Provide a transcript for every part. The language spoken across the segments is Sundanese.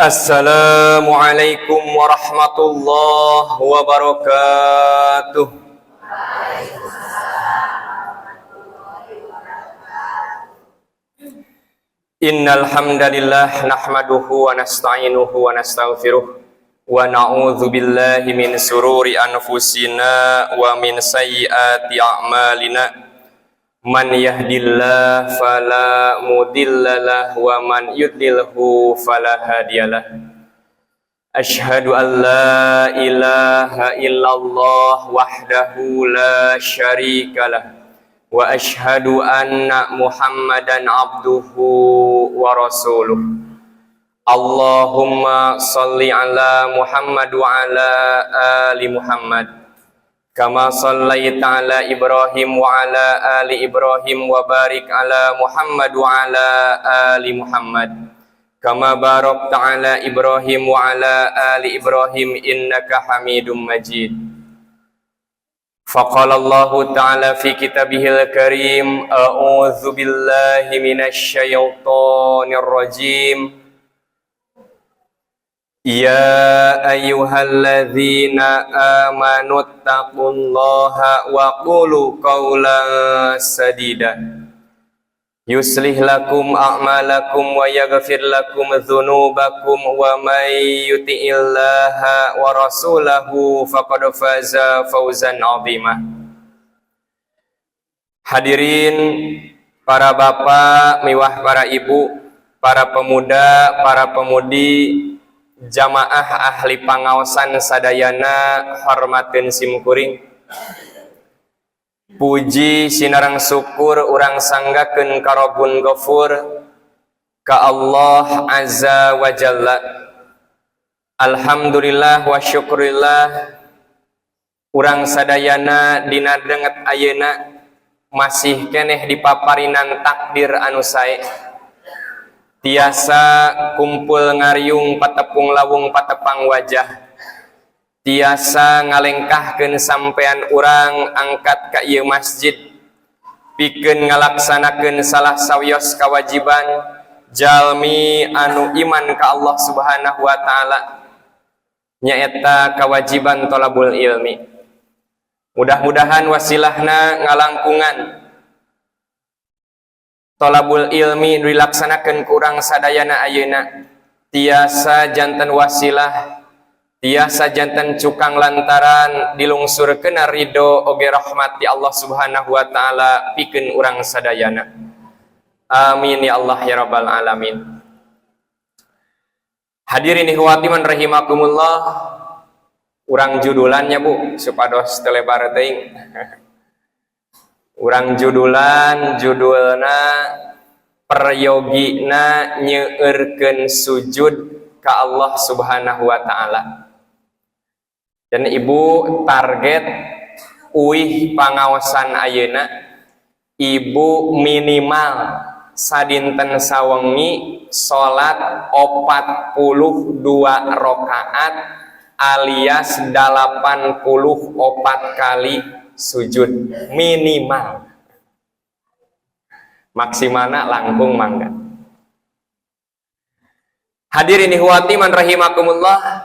Assalamualaikum warahmatullahi wabarakatuh. Innal hamdalillah nahmaduhu wa nasta'inuhu wa nastaghfiruh wa na'udzu billahi min sururi anfusina wa min sayyiati a'malina. Man yahdillah fala mudhillalah wa man yudlilhu fala hadiyalah. Ashhadu an la ilaha illallah wahdahu la syarikalah wa ashhadu anna Muhammadan abduhu wa rasuluh. Allahumma salli ala Muhammad wa ala ali Muhammad kama sallaita ala Ibrahim wa ala ali Ibrahim wa barik ala Muhammad wa ala ali Muhammad kama barakta ala Ibrahim wa ala ali Ibrahim innaka Hamidum Majid. Faqala Allahu ta'ala fi kitabihil karim, a'udzu billahi minasy syaithanir rajim. Ya ayyuhalladzina amanu taqullaha wa qulu qawlan sadida yuslih lakum a'malakum wa yaghfir lakum dzunubakum wa may yuti'illaha wa rasulahu faqad faza fawzan 'azima. Hadirin para bapak, miwah para ibu, para pemuda, para pemudi, jamaah ahli pangaosan sadayana, hormateun simkuring. Puji sinarang syukur urang sanggakeun ka Rabbun Ghafur, ka Allah Azza wa Jalla. Alhamdulillah wa syukurillah urang sadayana dina denget ayeuna masih keneh dipaparinan takdir anu sae. Tiasa kumpul ngariung patepung lawung patepang wajah. Tiasa ngalengkahkeun sampean urang angkat ka ieu masjid pikeun ngalaksanakeun salah sawios kawajiban jalmi anu iman ka Allah Subhanahu wa taala, nyaeta kawajiban tolabul ilmi. Mudah-mudahan wasilahna ngalangkungan tolabul ilmi dilaksanakeun ku urang sadayana ayeuna tiasa janten wasilah, tiasa janten cukang lantaran dilungsurkeun ridho oge rahmat ti Allah Subhanahu wa taala pikeun urang sadayana. Amin ya Allah ya rabbal alamin. Hadirin ikhwati man rahimakumullah, urang judulannya Bu supados teu lebar teuing. Urang judulan, judulna peryogina nyeueurkeun sujud ka Allah Subhanahu wa taala. Dan ibu target uih pangaosan ayeuna ibu minimal sadinten sawengi salat 42 rakaat alias 84 kali sujud minimal. Maksimalna langkung mangga. Hadirin ikhwati man rahimakumullah,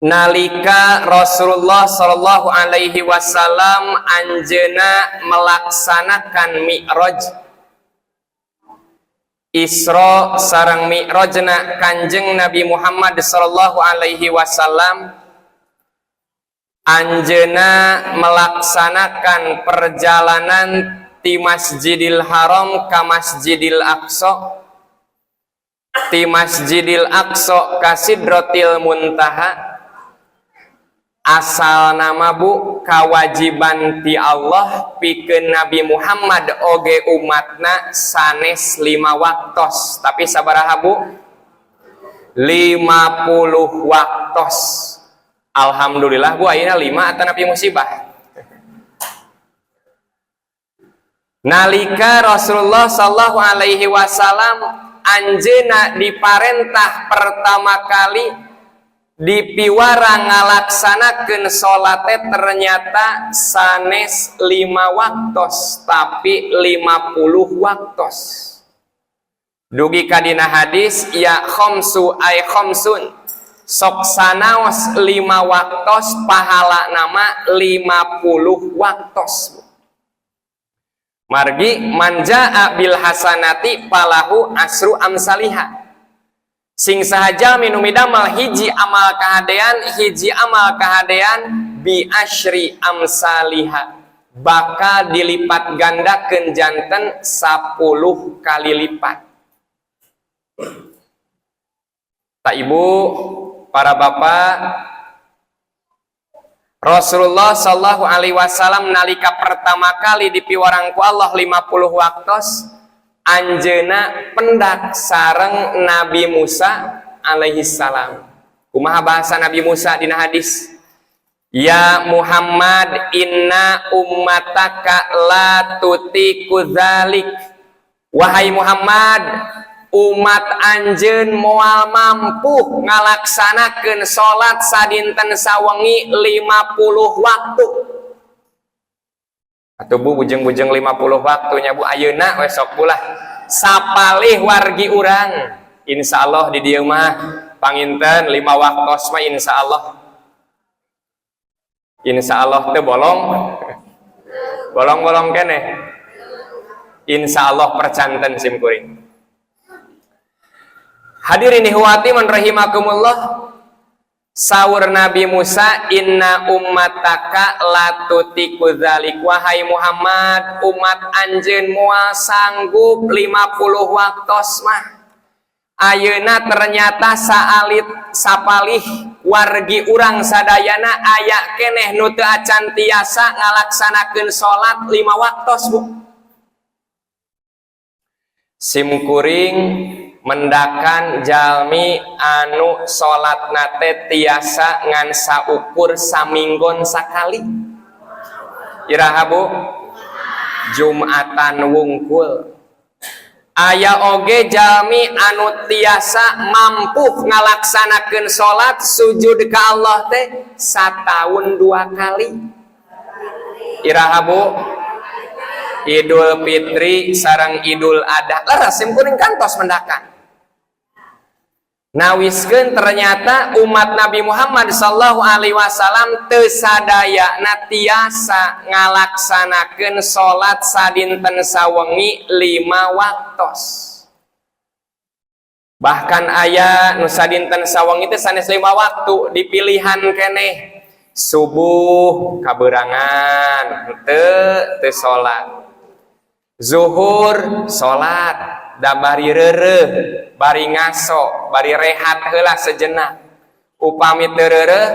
nalika Rasulullah sallallahu alaihi wasallam anjeuna melaksanakan mi'raj, Isra sareng mi'rajna Kanjeng Nabi Muhammad sallallahu alaihi wasallam, anjeuna melaksanakan perjalanan ti Masjidil Haram ka Masjidil Aqsa, ti Masjidil Aqsa ka Sidratil Muntaha. Asal nama Bu kawajiban ti Allah pikeun Nabi Muhammad oge umatna sanes 5 waktos, tapi sabaraha Bu? 50 waktos. Alhamdulillah Bu ayeuna 5 atanapi musibah. Nalika Rasulullah sallallahu alaihi wasallam anjeuna diparentah pertama kali dipiwara ngalaksanakeun salate ternyata sanes 5 waktos tapi 50 waktos. Dugi ka dina hadis ya khamsu ay khamsun, sok sanaos 5 waktos pahala nama 50 waktos. Margi manjaa bil hasanati palahu asru amsaliha. Sing sahaja minum damal hiji amal kahadean, hiji amal kahadean bi asri amsaliha, bakal dilipat gandakeun janten 10 kali lipat. Tak ibu, para bapak, Rasulullah sallallahu alaihi wasallam nalika pertama kali dipiwarang ku Allah 50 waktos, anjeuna pendak sareng Nabi Musa alaihi salam. Kumaha bahasa Nabi Musa dina hadis? Ya Muhammad, inna ummataka la tutiku dzalik. Wahai Muhammad, umat anjeun moal mampu ngalaksanakeun salat sadinten sawengi 50 waktu. Atuh bu, bujeng-bujeng 50 waktunya bu, ayeuna we sok bulah sapalih wargi urang. Insyaallah di dieu mah panginten 5 waktos mah insyaallah. Insyaallah teu bolong. Bolong-bolong keneh. Insyaallah percanten sim kuring. Hadirin ihwati man rahimakumullah. Saur Nabi Musa, inna ummataka la tutiku dzalik. Wahai Muhammad, umat anjeun moal sanggup 50 waktos mah. Ayeuna ternyata saalit sapalih wargi urang sadayana aya keneh nu teu acan tiasa ngalaksanakeun salat 5 waktos bu. Sim kuring mendakan jalmi anu salat nate tiasa ngan saukur saminggon sakali. Iraha bu? Jumatan wungkul. Aya oge jalmi anu tiasa mampu ngalaksanakeun salat sujud ka Allah teh sataun 2 kali. Iraha bu? Idul Fitri sareng Idul Adha. Leres sim kuring kantos mendakan. Nawiskeun ternyata umat Nabi Muhammad sallallahu alaihi wasallam teu sadayana tiasa ngalaksanakeun salat sadinten sawengi 5 waktos. Bahkan aya nu sadinten sawengi teh sanes 5 waktu dipilihan keneh. Subuh kaberangan henteu teu salat. Zuhur salat da bari reureuh, bari ngaso, bari rehat heula sejenak. Upami teu reureuh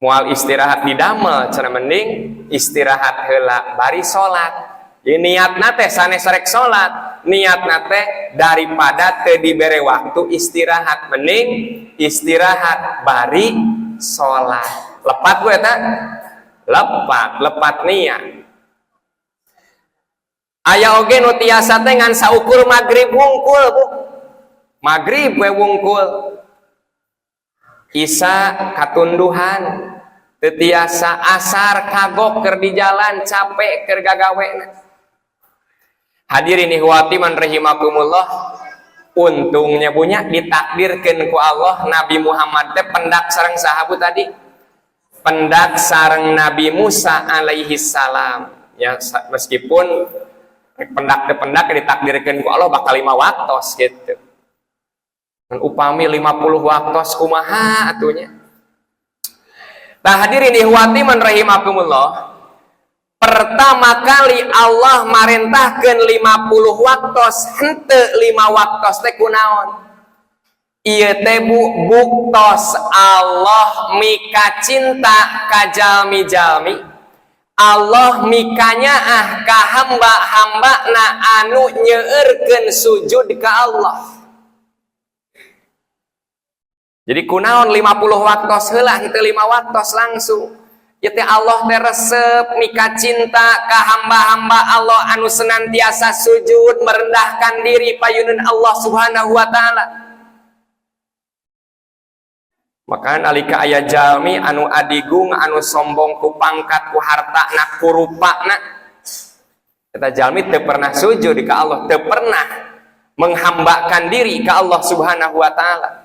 moal istirahat di damel, cenah mending istirahat heula bari salat. Jadi niatna teh sanes rek salat, niatna teh daripada teu dibere waktu istirahat, mending istirahat bari salat. Lepat bu eta? Lepat, lepat niat. Aya oge nu tiasa teh ngan saukur magrib wungkul bu. Magrib we wungkul. Isa katunduhan, teu tiasa asar kagok keur di jalan capek keur gagawena. Hadirin ihwati man rahimakumullah, untungnya punya ditakdirkeun ku Allah Nabi Muhammad teh pendak sareng saha bu tadi? Pendak sareng Nabi Musa alaihi salam. Ya meskipun pendak teh pendak ditakdirkeun ku Allah bakal 5 waktos gitu. Dan upami 50 waktos kumaha atunya. Nah hadirin ihwati man rahimakumullah, pertama kali Allah marentahkeun 50 waktos, henteu 5 waktos teh kunaon? Ieu teh bu buktos Allah mika cinta ka jalmi-jalmi. Allah mikanyaah ka hamba-hambana anu nyeueurkeun sujud ka Allah. Jadi kunaon 50 waktos heula henteu 5 waktos langsung. Ieu teh Allah teh resep mika cinta ka hamba-hamba Allah anu senantiasa sujud merendahkan diri payuneun Allah Subhanahu wa taala. Maka nalika aya jalmi anu adigung anu sombong ku pangkat ku harta na ku rupana, eta jalmi teu pernah sujud ka Allah, teu pernah Menghambakan diri ke Allah Subhanahu wa Taala.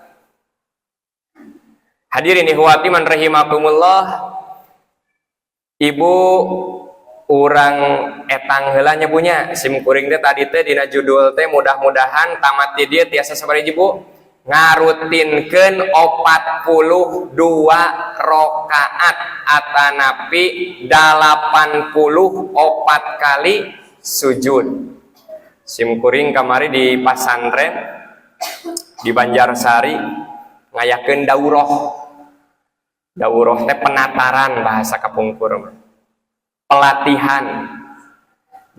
Hadirin ikhwati man rahimakumullah. Ibu, urang etang heula nya, Bu, nya. Sim kuring teh tadi teh dina judul teh mudah-mudahan tamat di dieu tiasa sabaraha hiji, Bu, ngarutinkeun 42 rokaat atanapi 84 kali sujud. Sim kuring kamari di pasantren di Banjarsari ngayakeun daurah. Daurah teh penataran, bahasa kapungkur mah. Pelatihan.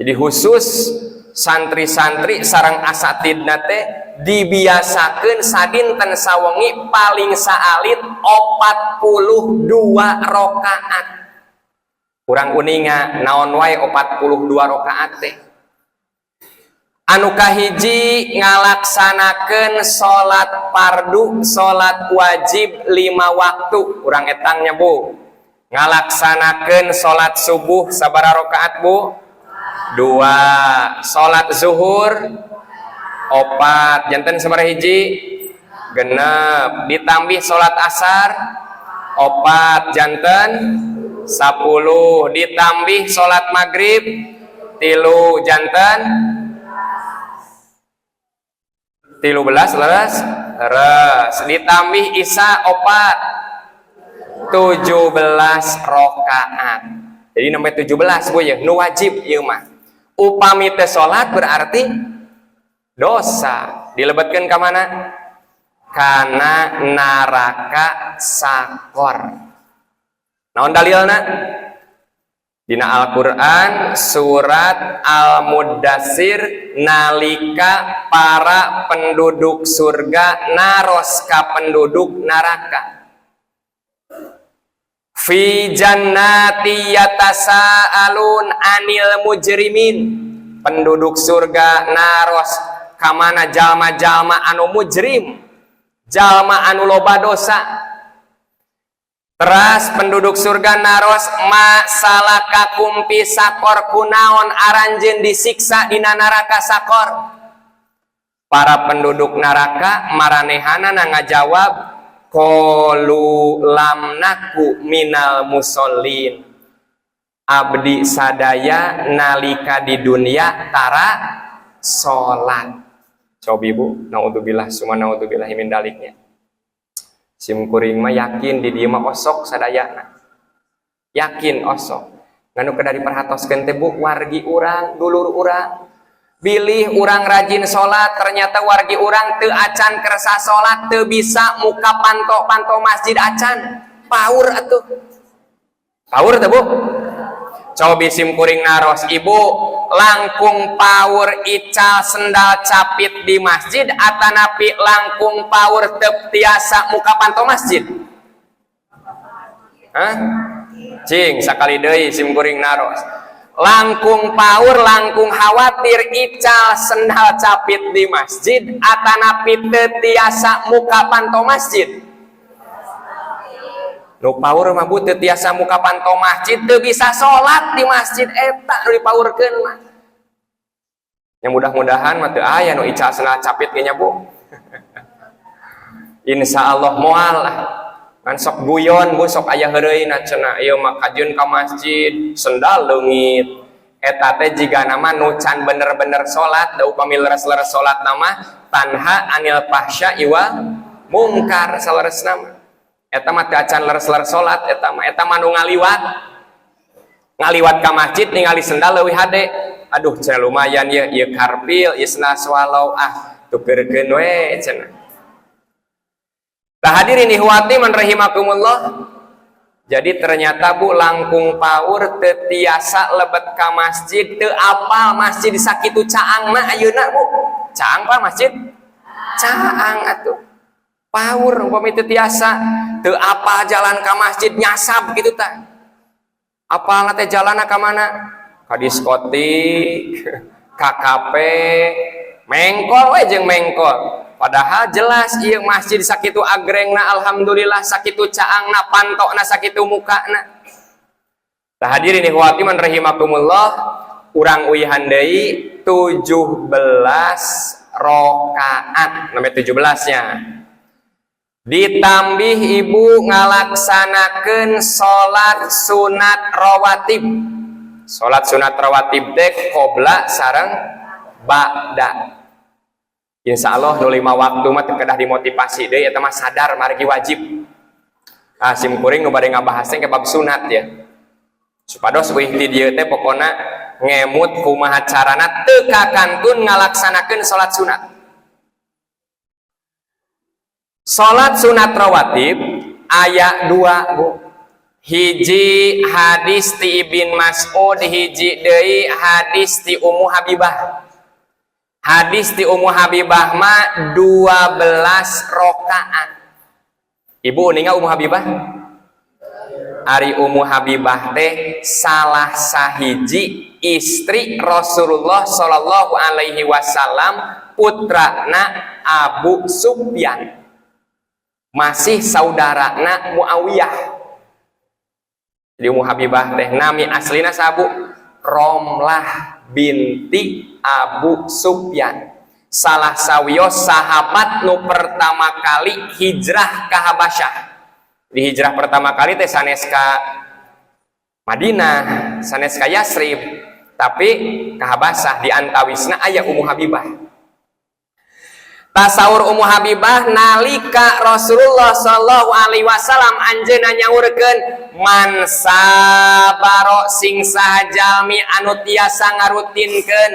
Jadi khusus santri-santri sareng asatidna teh dibiasakeun sadinten sawengi paling saalit 42 rakaat. Kurang uninga naon wae 42 rakaat teh. Anu kahiji, ngalaksanakeun salat fardu, salat wajib 5 waktu. Urang etang nya, Bu. Ngalaksanakeun salat subuh sabaraha rakaat, Bu? Dua. Salat zuhur opat, janten sabaraha hiji? 6. Ditambih salat asar opat, janten 10. Ditambih salat maghrib 3, janten 13. Leres, leres. Ditambih isya opat, 17 rokaat. Jadi sampai 17, Bu, ya. Nu wajib ieu mah. Upami teu salat berarti dosa, dilebetkeun ka mana? Kana neraka sakor. Naon dalilna? Dina Al-Quran surat Al-Mudassir, nalika para penduduk surga naros ka penduduk neraka. Fi jannati yatasaalun anil mujrimin. Penduduk surga naros, kamana jalma-jalma anu mujrim, jalma anu loba dosa? Teras penduduk surga naros, ma salakakum fi sakor, kunaon aranjeun disiksa dina neraka sakor? Para penduduk neraka maranehana ngajawab, qalu lam naku minal musallin, abdi sadaya nalika di dunia tara salat. Coba, Ibu, naudzubillah summa naudzubillah min daliknya. Sim kuring mah yakin di dieu mah osok sadayana. Yakin osok. Ngan nu kedah diperhatoskeun teh, Bu, wargi urang, dulur urang. Bilih urang rajin salat, ternyata wargi urang teu acan kersa salat, teu bisa muka panto-panto masjid acan. Paur atuh. Paur teh, Bu? Cobi sim kuring naros, Ibu, langkung paur ical sendal capit di masjid atanapi langkung paur teu tiasa muka panto masjid? Hah? Cing, sakali deui sim kuring naros. Langkung paur, langkung khawatir ical sendal capit di masjid atanapi teu tiasa muka panto masjid? Nu paur mah, Bu, teu tiasa muka panto masjid, teu bisa salat di masjid, eta nu dipaurkeun mah. Ya, mudah-mudahan mah teu aya nu ical sendal capit ge nya, Bu. Insya Allah moal lah. Kan sok guyon, Bu, sok aya heureuyna cenah, ieu mah kajeun ka masjid, sendal leungit. Eta teh jigana mah nu can bener-bener salat, da upami leres-leres salat nama tanha anil fahsya wal mungkar saleresna mah. Eta mah teu acan leres-leres salat eta mah, eta mah nu ngaliwat. Ngaliwat ka masjid ningali sendal leuwih hade. Aduh, cenah, lumayan ieu, ieu karpil, ieu sendal swallow, ah, tukeurkeun we cenah. Tah, hadirin ikhwati man rahimakumullah. Jadi ternyata, Bu, langkung paur teu tiasa lebet ka masjid, teu apal masjid sakitu caangna ayeuna, Bu. Caang, Pak, masjid? Caang atuh. Paur umpami teu tiasa, teu apal jalan ka masjid, nyasab gitu tah. Apalna teh jalanna ka mana? Ka diskotik, ka kafe, mengkol we jeung mengkol. Padahal jelas ieu masjid sakitu agrengna, alhamdulillah, sakitu caangna, pantokna sakitu mukana. Tah, hadirin ikhwati man rahimakumullah, urang uihan deui 17. Rakaat namanya 17 nya. Ditambih ibu ngalaksanakeun salat sunat rawatib. Salat sunat rawatib teh qobla sareng ba'da. Insya Allah nu lima waktu mah teu kedah dimotivasi deui, eta mah sadar margi wajib. Ah, sim kuring nu bade ngabahas teh ke bab sunat ya, supados euy ti dieu teh pokona ngemut kumaha carana teu kakantun ngalaksanakeun salat sunat. Salat sunat rawatib aya dua, Bu. Hiji hadis ti Ibn Mas'ud, hiji deui hadis ti Ummu Habibah. Hadis ti Ummu Habibah mah 12 rakaat. Ibu ninga Ummu Habibah? Ari Ummu Habibah teh salah sahiji istri Rasulullah Shallallahu Alaihi Wasallam, putrana Abu Sufyan, masih saudarana Muawiyah. Jadi Ummu Habibah teh nami aslina sabu Romlah binti Abu Sufyan, salah sawios sahabat nu pertama kali hijrah ke Habasyah. Di hijrah pertama kali teh sanes ka Madinah, sanes ka Yasrib, tapi ke Habasyah. Di antawisna aya Ummu Habibah. Saur Ummu Habibah, nalika Rasulullah Shallallahu Alaihi Wasallam anjeunna nyaurkeun, "Man sabaro, sing saha jalmi anu tiasa ngarutinkeun,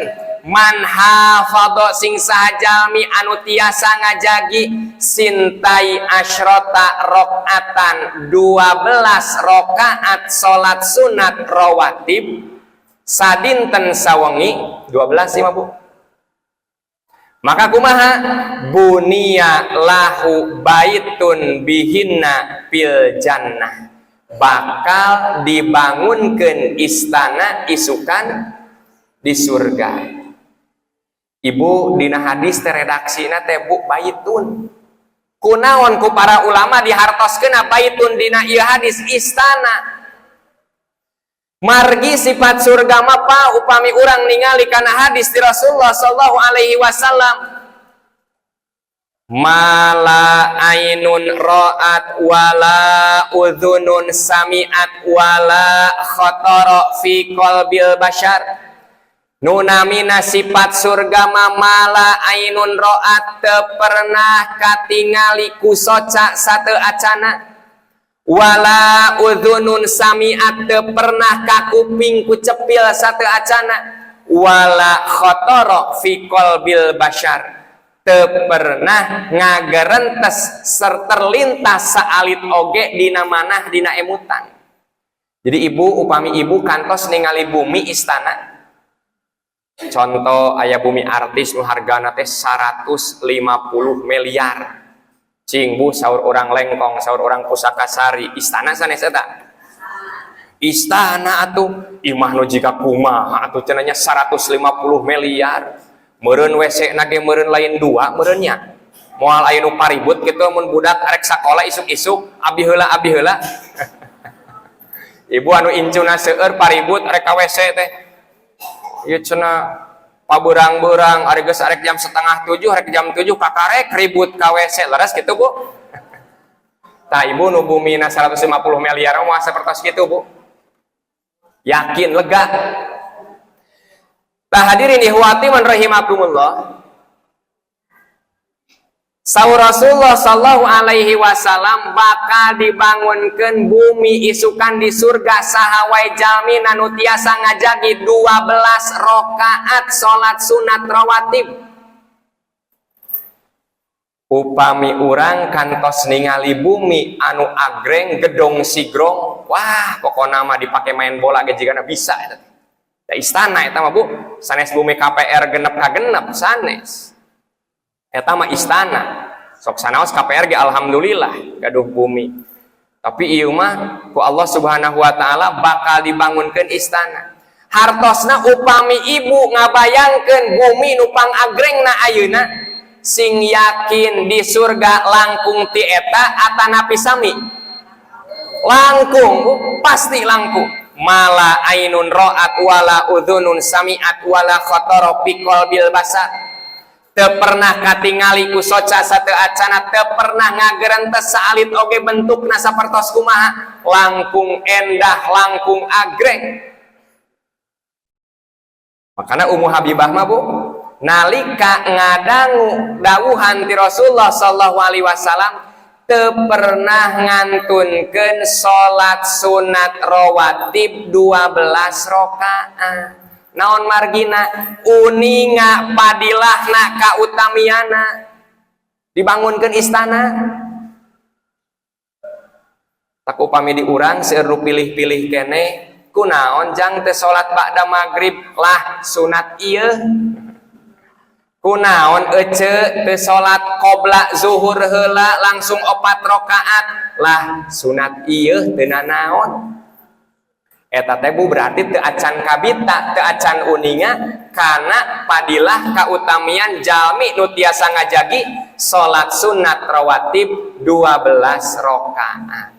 man hafadho, sing saha jalmi anu tiasa ngajagi, sintai asyrota rokaatan, 12 rokaat salat sunat rawatib sadinten sawengi." 12 sih, Bu. Maka kumaha? "Bunia lahu baitun bihinna fil jannah," bakal dibangunkan istana isukan di surga. Ibu, dina hadis teh redaksina teh, Bu, baitun. Kunaon ku para ulama dihartoskeun baitun dina ieu hadis istana? Margi sifat surga mah, Pak, upami urang ningali kana hadis di Rasulullah sallallahu alaihi wasallam, "Mala ainun ra'at wala udhunun sami'at wala khatara fi qalbil bashar." Nu namina sifat surga mah mala ainun ra'at, teu pernah katingali ku soca satu acana, wala udhunun sami'at, teu pernah kakuping ku cepil satu acana, wala khatara fi qalbil bashar, teu pernah ngagerentes terlintas saalit oge dina manah, dina emutan. Jadi ibu, upami ibu kantos ningali bumi istana, contoh aya bumi artis nu hargana teh 150 miliar. Cing, Bu, saur orang Lengkong, saur orang Pusakasari, istana sanes eta? Istana atuh, imah nu jiga kumaha atuh cenah nya 150 miliar. Meureun WC na ge meureun lain dua meureun nya. Moal aya nu paribut gitu mun budak arek sakola isuk-isuk, abi heula, abi heula. Ibu, anu incuna seueur paribut arek ka WC teh. Ieu cenah pabeurang-beurang, ari geus arek jam 6.30, arek jam 7 kakarek ribut ka WC. Leres gitu, Bu? Tah, ibu, nu bumina 150 miliar mah sapertos kitu, Bu. Yakin lega. Tah, hadirin ikhwati man rahimakumullah. Saur Rasulullah Sallallahu Alaihi Wasallam bakal dibangunkan bumi isukan di surga saha wae jalmi anu tiasa ngajagi 12 rakaat salat sunat rawatib. Upami urang kantos ningali bumi anu agreng gedong sigrong, wah, pokokna mah dipake main bola ge jigana bisa eta. Da istana eta mah, Bu, sanes bumi KPR genep ka genep, sanes. Eta mah istana. Sok sanaos KPR ge alhamdulillah gaduh bumi. Tapi ieu mah ku Allah Subhanahu wa taala bakal dibangunkeun istana. Hartosna upami ibu ngabayangkeun bumi nu pangagrengna ayeuna, sing yakin di surga langkung ti eta atanapi sami? Langkung, Bu, pasti langkung. "Mala ainun ra'at wala udhunun sami'at wala khatara fi qalbil basar." Teu pernah katingali ku soca sateuacana, teu pernah ngagerentes saalit oge bentukna sapertos kumaha, langkung endah, langkung agreng. Makanya Ummu Habibah mah, Bu, nalika ngadangu dawuhan ti Rasulullah sallallahu alaihi wasallam, teu pernah ngantunkeun salat sunat rawatib 12 rakaat. Naon margina? Uninga padilahna, kautamiana dibangunkeun istana. Tak upami di urang seueur nu pilih-pilih keneh, kunaon jang teu salat ba'da maghrib, lah sunat ieu? Kunaon ece teu salat qobla zuhur heula langsung 4 rakaat, lah sunat ieu? Teu nanaon eta teh, Bu. Berarti teu acan kabita, teu acan uninga kana padilah kautamian jalmi nu tiasa ngajagi salat sunat rawatib 12 rakaat.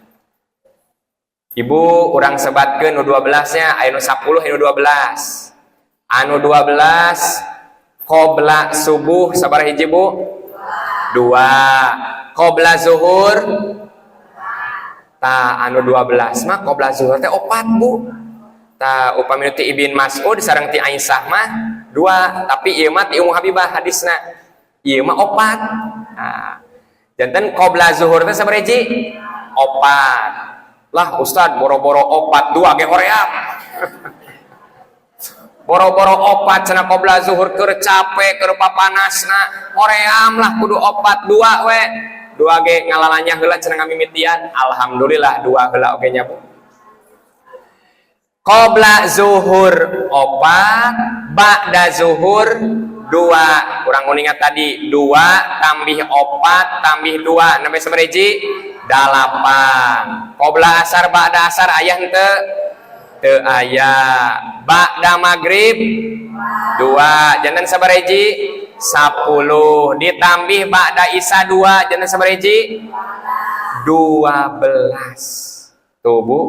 Ibu, urang sebatkeun nu 12 nya, aya nu 10, aya nu 12. Anu 12, qobla subuh sabaraha hiji, Bu? Dua. Qobla zuhur? Ta, anu 12 mah qobla zuhur teh opat, Bu. Ta, upami ti Ibn Mas'ud sareng ti Aisyah mah dua, tapi ieu mah ti Ummu Habibah hadisna. Ieu mah opat. Nah, janten qobla zuhur teh sabaraha hiji? Opat. Lah Ustad, boro-boro opat, dua ge hoream. Boro-boro opat cenah qobla zuhur, keur capek, keur papanasna, hoream lah, kudu opat, dua we. Dua ge ngalalanya heula cenah ngamimitian. Alhamdulillah dua heula oge nya, Bu. Qobla zuhur opat, ba'da zuhur dua. Kurang uningat tadi, dua tambih opat tambih dua namanya sabaraha hiji? Dalapan. Qobla asar, ba'da asar aya henteu? Teu aya. Ba'da maghrib dua, janten sabaraha hiji? 10. Ditambih ba'da isya dua, janten sabaraha hiji? 12. Tuh, Bu.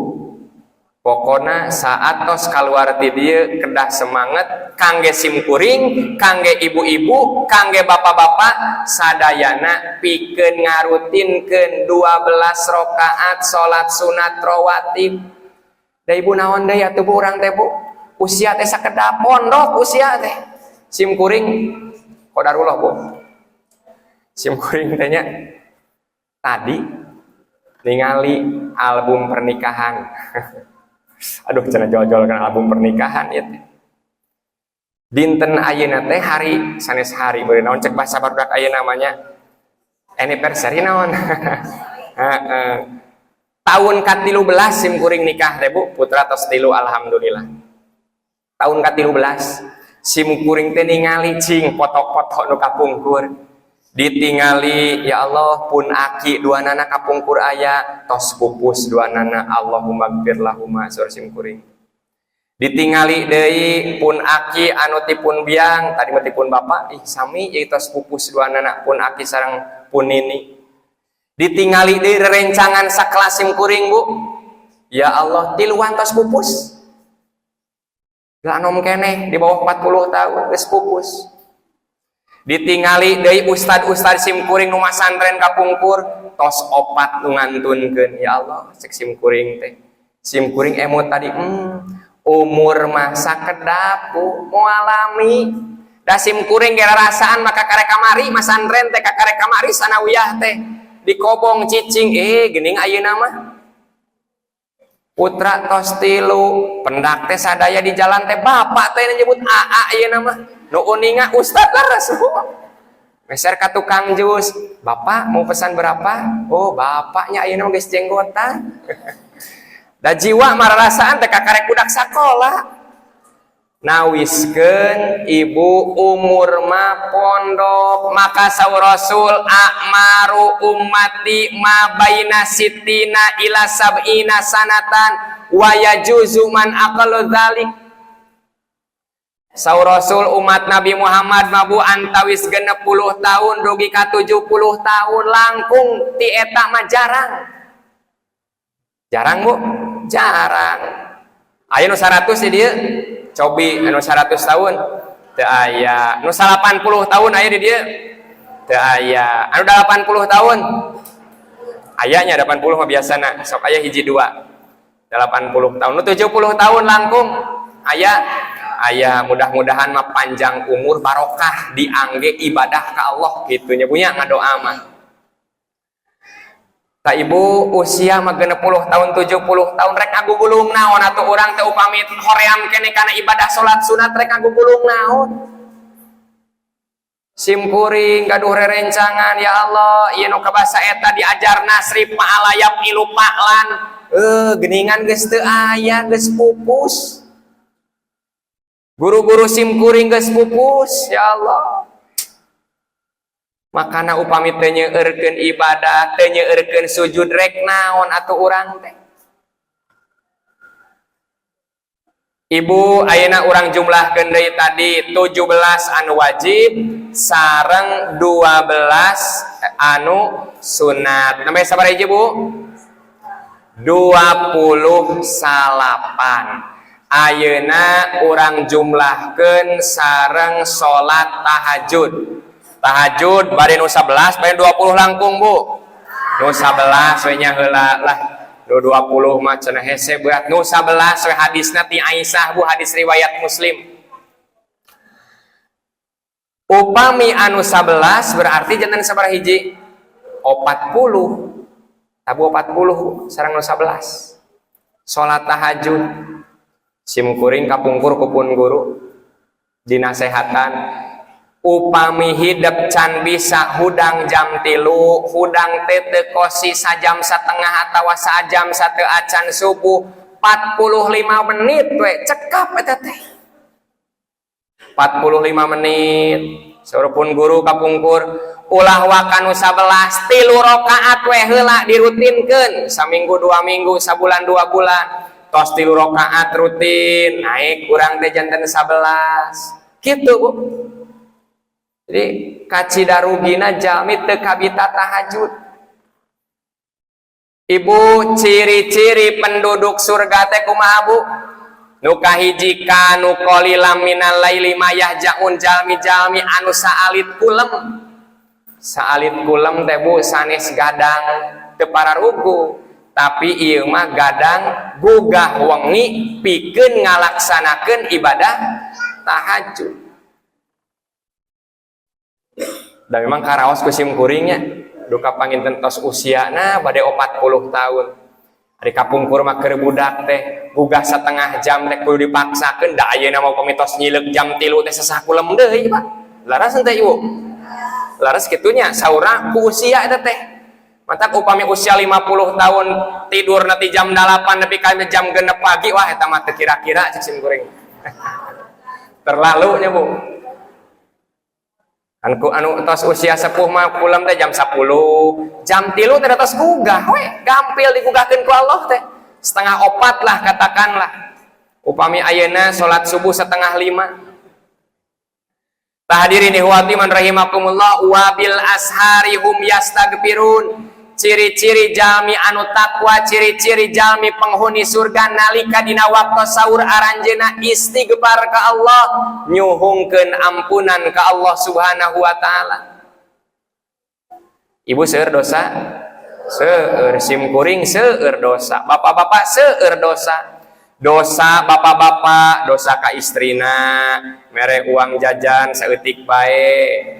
Pokona saat tos keluar ti dieu kedah semangat kangge simkuring, kangge ibu-ibu, kangge bapak-bapak sadayana, pikeun ngarutinkeun 12 rakaat salat sunat rawatib. Da ibu, naon deui atuh, Bu, urang teh, Bu? Usia teh sakedap, pondok usia teh. Simkuring qadarullah, Bu. Simkuring teh nya tadi ningali album pernikahan. Aduh, cenah jol-jol kan album pernikahan ieu teh. Dinten ayeuna teh hari sanes hari beureun, naon cek bahasa barudak ayeuna namanya, anniversary naon. Heeh. Tahun ka-13 sim kuring nikah teh, Bu, putra tos tilu, alhamdulillah. Tahun ka-13 sim kuring teh ningali cing foto-foto nu kapungkur. Ditingali, ya Allah, pun aki dua nana kapungkur aya, tos pupus dua nana, Allahumma gfir lahuma saur sim kuring. Ditingali deui pun aki anu tipun biang tadi mah tipun bapak, ih sami ieu, tos pupus dua nana, pun aki sareng pun nini. Ditingali deui rerencangan sakelas sim kuring, Bu, ya Allah, tiluan tos pupus. Anom keneh, di bawah 40 tahun geus pupus. Ditingali deui ustad-ustad sim kuring nu masantren kapungkur, tos opat nu ngantunkeun. Ya Allah, cek sim kuring teh, sim kuring emot tadi, umur mah sakedap, Bu, moal lami. Da sim kuring ge rarasaan maka karek kamari masantren teh, karek kamari sanawiyah teh dikobong cicing, eh geuning ayeuna mah putra tos tilu, pendak teh sadaya di jalan teh bapak teh nyebut AA. Ieu mah nu uninga ustad leres, Bu. Meser ka tukang jus, "Bapak mau pesan berapa?" "Oh, bapaknya ayeuna mah geus jenggotan." Da jiwa mararasaan teh kakarek budak sakola. Nawiskeun, Ibu, umur mah pondok. Maka saur Rasul, a'maru ummati ma baina sittina ila sab'ina sanatan wa yajuzu man aqallu dzalik. Saur Rasul, umat Nabi Muhammad mabu antawis 60 tahun dugi ka 70 tahun, langkung ti eta mah jarang. Jarang, Bu, jarang. Aya nu 100 di dieu? Cobi anu 100 tahun. Teu aya. Nu 80 tahun aya di dieu? Teu aya. Anu 80 tahun? Aya nya 80 mah biasana, sok aya hiji dua. 80 tahun. Nu 70 tahun langkung aya? Aya, mudah-mudahan mah panjang umur, barokah, diangge ibadah ka Allah kitu nya, punya ngadoa mah. Tah, Ibu, usia mah 60 tahun, 70 tahun, rek ngagugulung naon atuh urang teh upami hoream keneh kana ibadah salat sunat, rek ngagugulung naon? Sim kuring gaduh rerencangan, ya Allah, ieu nu kabasa eta diajar nasrif fa'ala yaf'ilu fa'lan. Eh, geningan geus teu aya, geus pupus. Guru-guru sim kuring geus pupus, ya Allah. Makana upami teu nyeueurkeun ibadah, teu nyeueurkeun sujud, rek naon atuh urang teh? Ibu, ayeuna urang jumlahkeun deui tadi 17 anu wajib sareng 12 anu sunat. Namanya sabaraha hiji, Bu? 29. Ayeuna urang jumlahkeun sareng salat tahajud. Tahajud bade nu 11, bade 20 langkung, Bu. Nu 11 we nya heula lah. Nu 20 mah cenah hese berat. Nu 11 we, hadisna ti Aisyah, Bu, hadis riwayat Muslim. Upami anu 11 berarti janten sabaraha hiji? 40. Tabu 40 sareng nu 11. Salat tahajud. Sim kuring kapungkur ku pun guru dinasehatan, upami hidep can bisa hudang jam 3, hudang teh teu kosi sajam setengah atawa sajam satu acan subuh, 45 menit we cekap eta teh, 45 menit. Saur pun guru kapungkur, ulah waka nu 11, 3 rakaat we heula dirutinkeun saminggu, 2 minggu, sabulan, 2 bulan. Tos 3 rakaat rutin, naik kurang teh janten 11 gitu, Bu. Jadi kacida rugina jalmi teu kabita tahajud. Ibu, ciri-ciri penduduk surga teh kumaha, Bu? Nu kahiji, kanu qalilam minal laili ma yahjaun, jalmi-jalmi anu saalit kulem. Saalit kulem teh, Bu, sanes gadang teu pararugu, tapi ieu mah gadang gugah wengi pikeun ngalaksanakeun ibadah tahajud. Dan memang karaos ku sim kuringnya duka panginten tos usiana bade 40 tahun. Ari kapungkur mah keur budak teh gugah setengah jam teh kudu dipaksakeun, da ayeuna mah upami tos nyileuk jam 3 teh sesah kulem deui, Pak. Laras henteu, Ibu? Laras kitunya, saura ku usia eta teh. Matak upami usia 50 tahun tidur nanti jam 8 nepi ka jam 6 pagi, wah, eta mah teu kira-kira cek sim kuring. Terlalu nya, Bu. Anu anu tos usia sepuh mah kulem teh jam 10, jam 3 teh tos gugah we, gampil digugahkeun ku Allah teh. 3.30 lah katakanlah. Upami ayeuna salat subuh 4.30. Hadirin ikhwati man rahimakumullah, wa bil ashari hum yastaghfirun. Ciri-ciri jalmi anu takwa, ciri-ciri jalmi penghuni surga, nalika dina waktu sahur aranjeuna istighfar ka Allah, nyuhungkeun ampunan ka Allah Subhanahu wa taala. Ibu seueur dosa? Seueur. Sim kuring seueur dosa. Bapak-bapak seueur dosa. Dosa bapak-bapak, dosa ka istrina, mere uang jajan saeutik bae.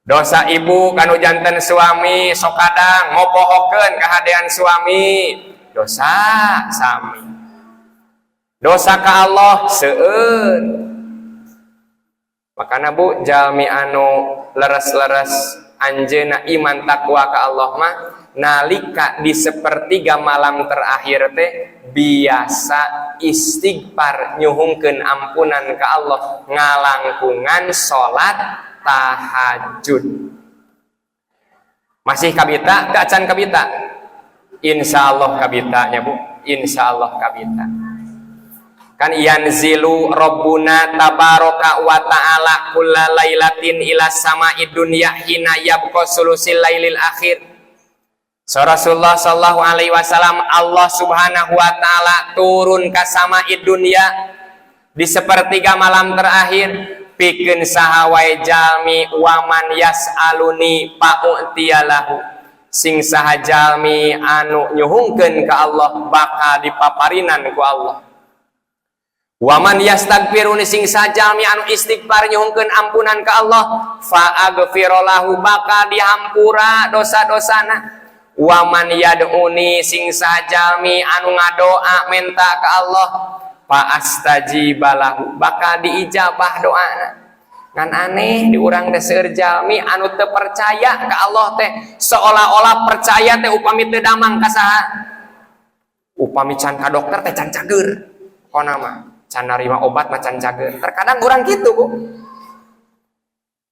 Dosa ibu kanu janten suami, sok kadang ngopohokeun kahadean suami, dosa sami. Dosa ka Allah seueur. Makana, Bu, jalmi anu leres-leres anjeuna iman takwa ka Allah mah nalika di sepertiga malam terakhir teh biasa istighfar, nyuhungkeun ampunan ka Allah, ngalangkungan salat tahajud. Masih kabita teu acan kabita? Insyaallah kabita nya, Bu, insyaallah kabita. Kan yanzilu rabbuna tabaraka wa ta'ala kulla lailatin ila sama'id dunya hina yabqa sulusil lailil akhir. So Rasulullah sallallahu alaihi wasallam, Allah Subhanahu wa taala turun ke sama'id dunya. Di sepertiga malam terakhir pikeun saha wae jalmi, waman yas'aluni fa'u'tiyalahu, sing saha jalmi anu nyuhungkeun ka Allah bakal dipaparinan ku Allah. Waman yastaghfiruni, sing saha jalmi anu istighfar nyuhungkeun ampunan ka Allah, fa'aghfirlahu, bakal dihampura dosa-dosana. Waman yad'uni, sing saha jalmi anu ngadoa menta ka Allah, fa astajibalahu, bakal diijabah doana. Ngan aneh di urang teh seueur jalmi anu teu percaya ka Allah teh, seolah-olah percaya teh upami teu damang ka saha, upami can ka dokter teh can cager, pokona mah can narima obat mah can cager. Terkadang urang gitu, Bu.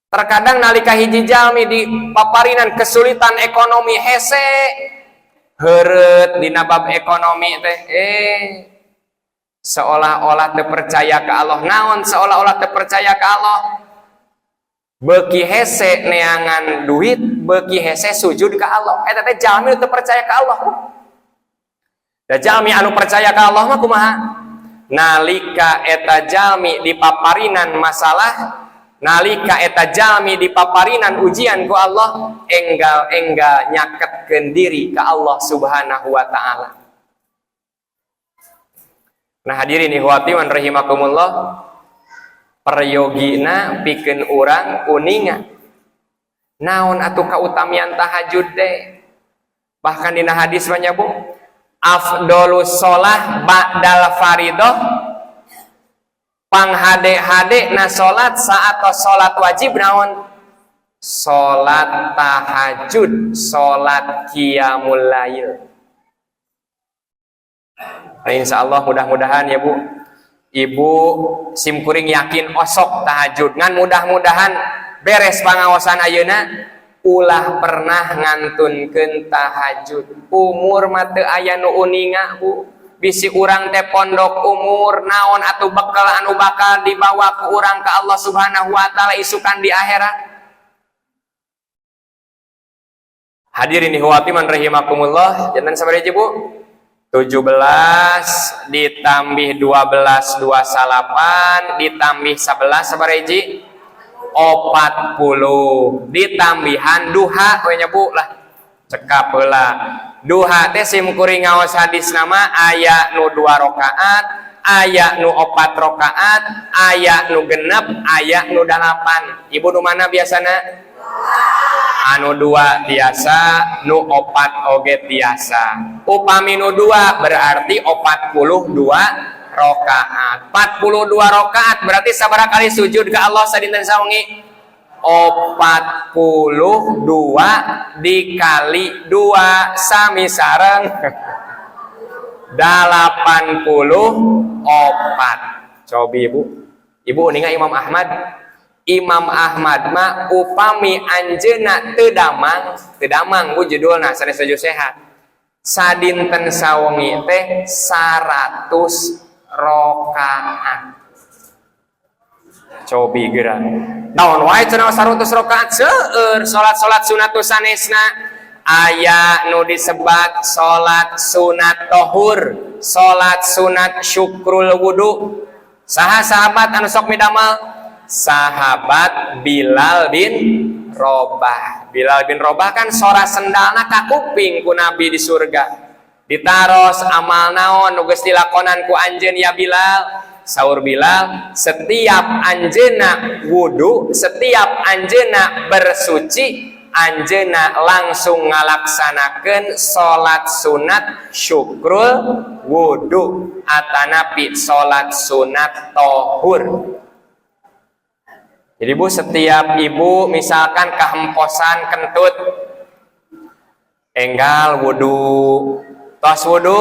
Terkadang nalika hiji jalmi di paparinan kesulitan ekonomi, hese heureut dina bab ekonomi teh, seolah-olah teu percaya ke Allah. Naon seolah-olah teu percaya ke Allah? Beuki hese neangan duit, beuki hese sujud ke Allah. Eta teh jalmi teu percaya ke Allah. Da jalmi anu percaya ke Allah mah kumaha? Nalika eta jalmi dipaparinan masalah, nalika eta jalmi dipaparinan ujian ku Allah, enggal-enggal nyaketkeun diri ke Allah Subhanahu wa Ta'ala. Nah, hadirin ikhwati wan rahimakumullah, peryogina pikeun urang uninga naon atuh kautamian tahajud teh. Bahkan dina hadis mah, Bu, afdolus sholah ba'dal faridoh, panghade-hade na salat saat salat wajib naon? Salat tahajud, salat qiyamul lail. Nah, insya Allah mudah-mudahan ya, Bu, Ibu sim kuring yakin osok tahajud. Ngan mudah-mudahan beres pangaosan ayeuna ulah pernah ngantunkeun tahajud. Umur mah teu aya nu uninga, Bu. Bisi urang teh pondok umur. Naon atuh bekal anu bakal dibawa ku urang ke Allah Subhanahu wa Taala isukan di akhirat? Hadirin ikhwati man rahimakumullah, janten sabaraha, Bu? 17 ditambih 12, 28, ditambih 11 sabaraha hiji? 40, ditambihan duha we nya, Bu, lah. Cekap heula. Duha teh sim kuring ngaos hadis nama aya nu 2 rakaat, aya nu 4 rakaat, aya nu 6, aya nu 8. Ibu nu mana biasana? Anu 2 tiasa, nu 4 oge tiasa. Upami nu 2 berarti 42 rakaat. 42 rakaat berarti sabaraha kali sujud ke Allah sadinten sawengi? 42 dikali 2 sami sareng 84. Cobi, Ibu. Ibu uninga Imam Ahmad. Imam Ahmad mah upami anjeuna teu damang, teu damang, Bu, judulna sanes laju sehat. Sadinten sawengi teh 100 rakaat. Cobi geura. Naon wae cenah 100 rakaat? Seueur salat-salat sunat nu sanesna. Aya nu disebat salat sunat tohur, salat sunat syukrul wudu. Saha sahabat anu sok midamel? Sahabat Bilal bin Robah. Bilal bin Robah kan sora sendalna kakuping ku Nabi di surga. Ditaros, amal naon nu geus dilakonan ku anjeun ya Bilal? Saur Bilal, setiap anjeuna wudu, setiap anjeuna bersuci, anjeuna langsung ngalaksanakeun salat sunat syukrul wudu atanapi salat sunat tohur. Jadi, Bu, setiap ibu misalkan kehemposan kentut, enggal wudu, tos wudu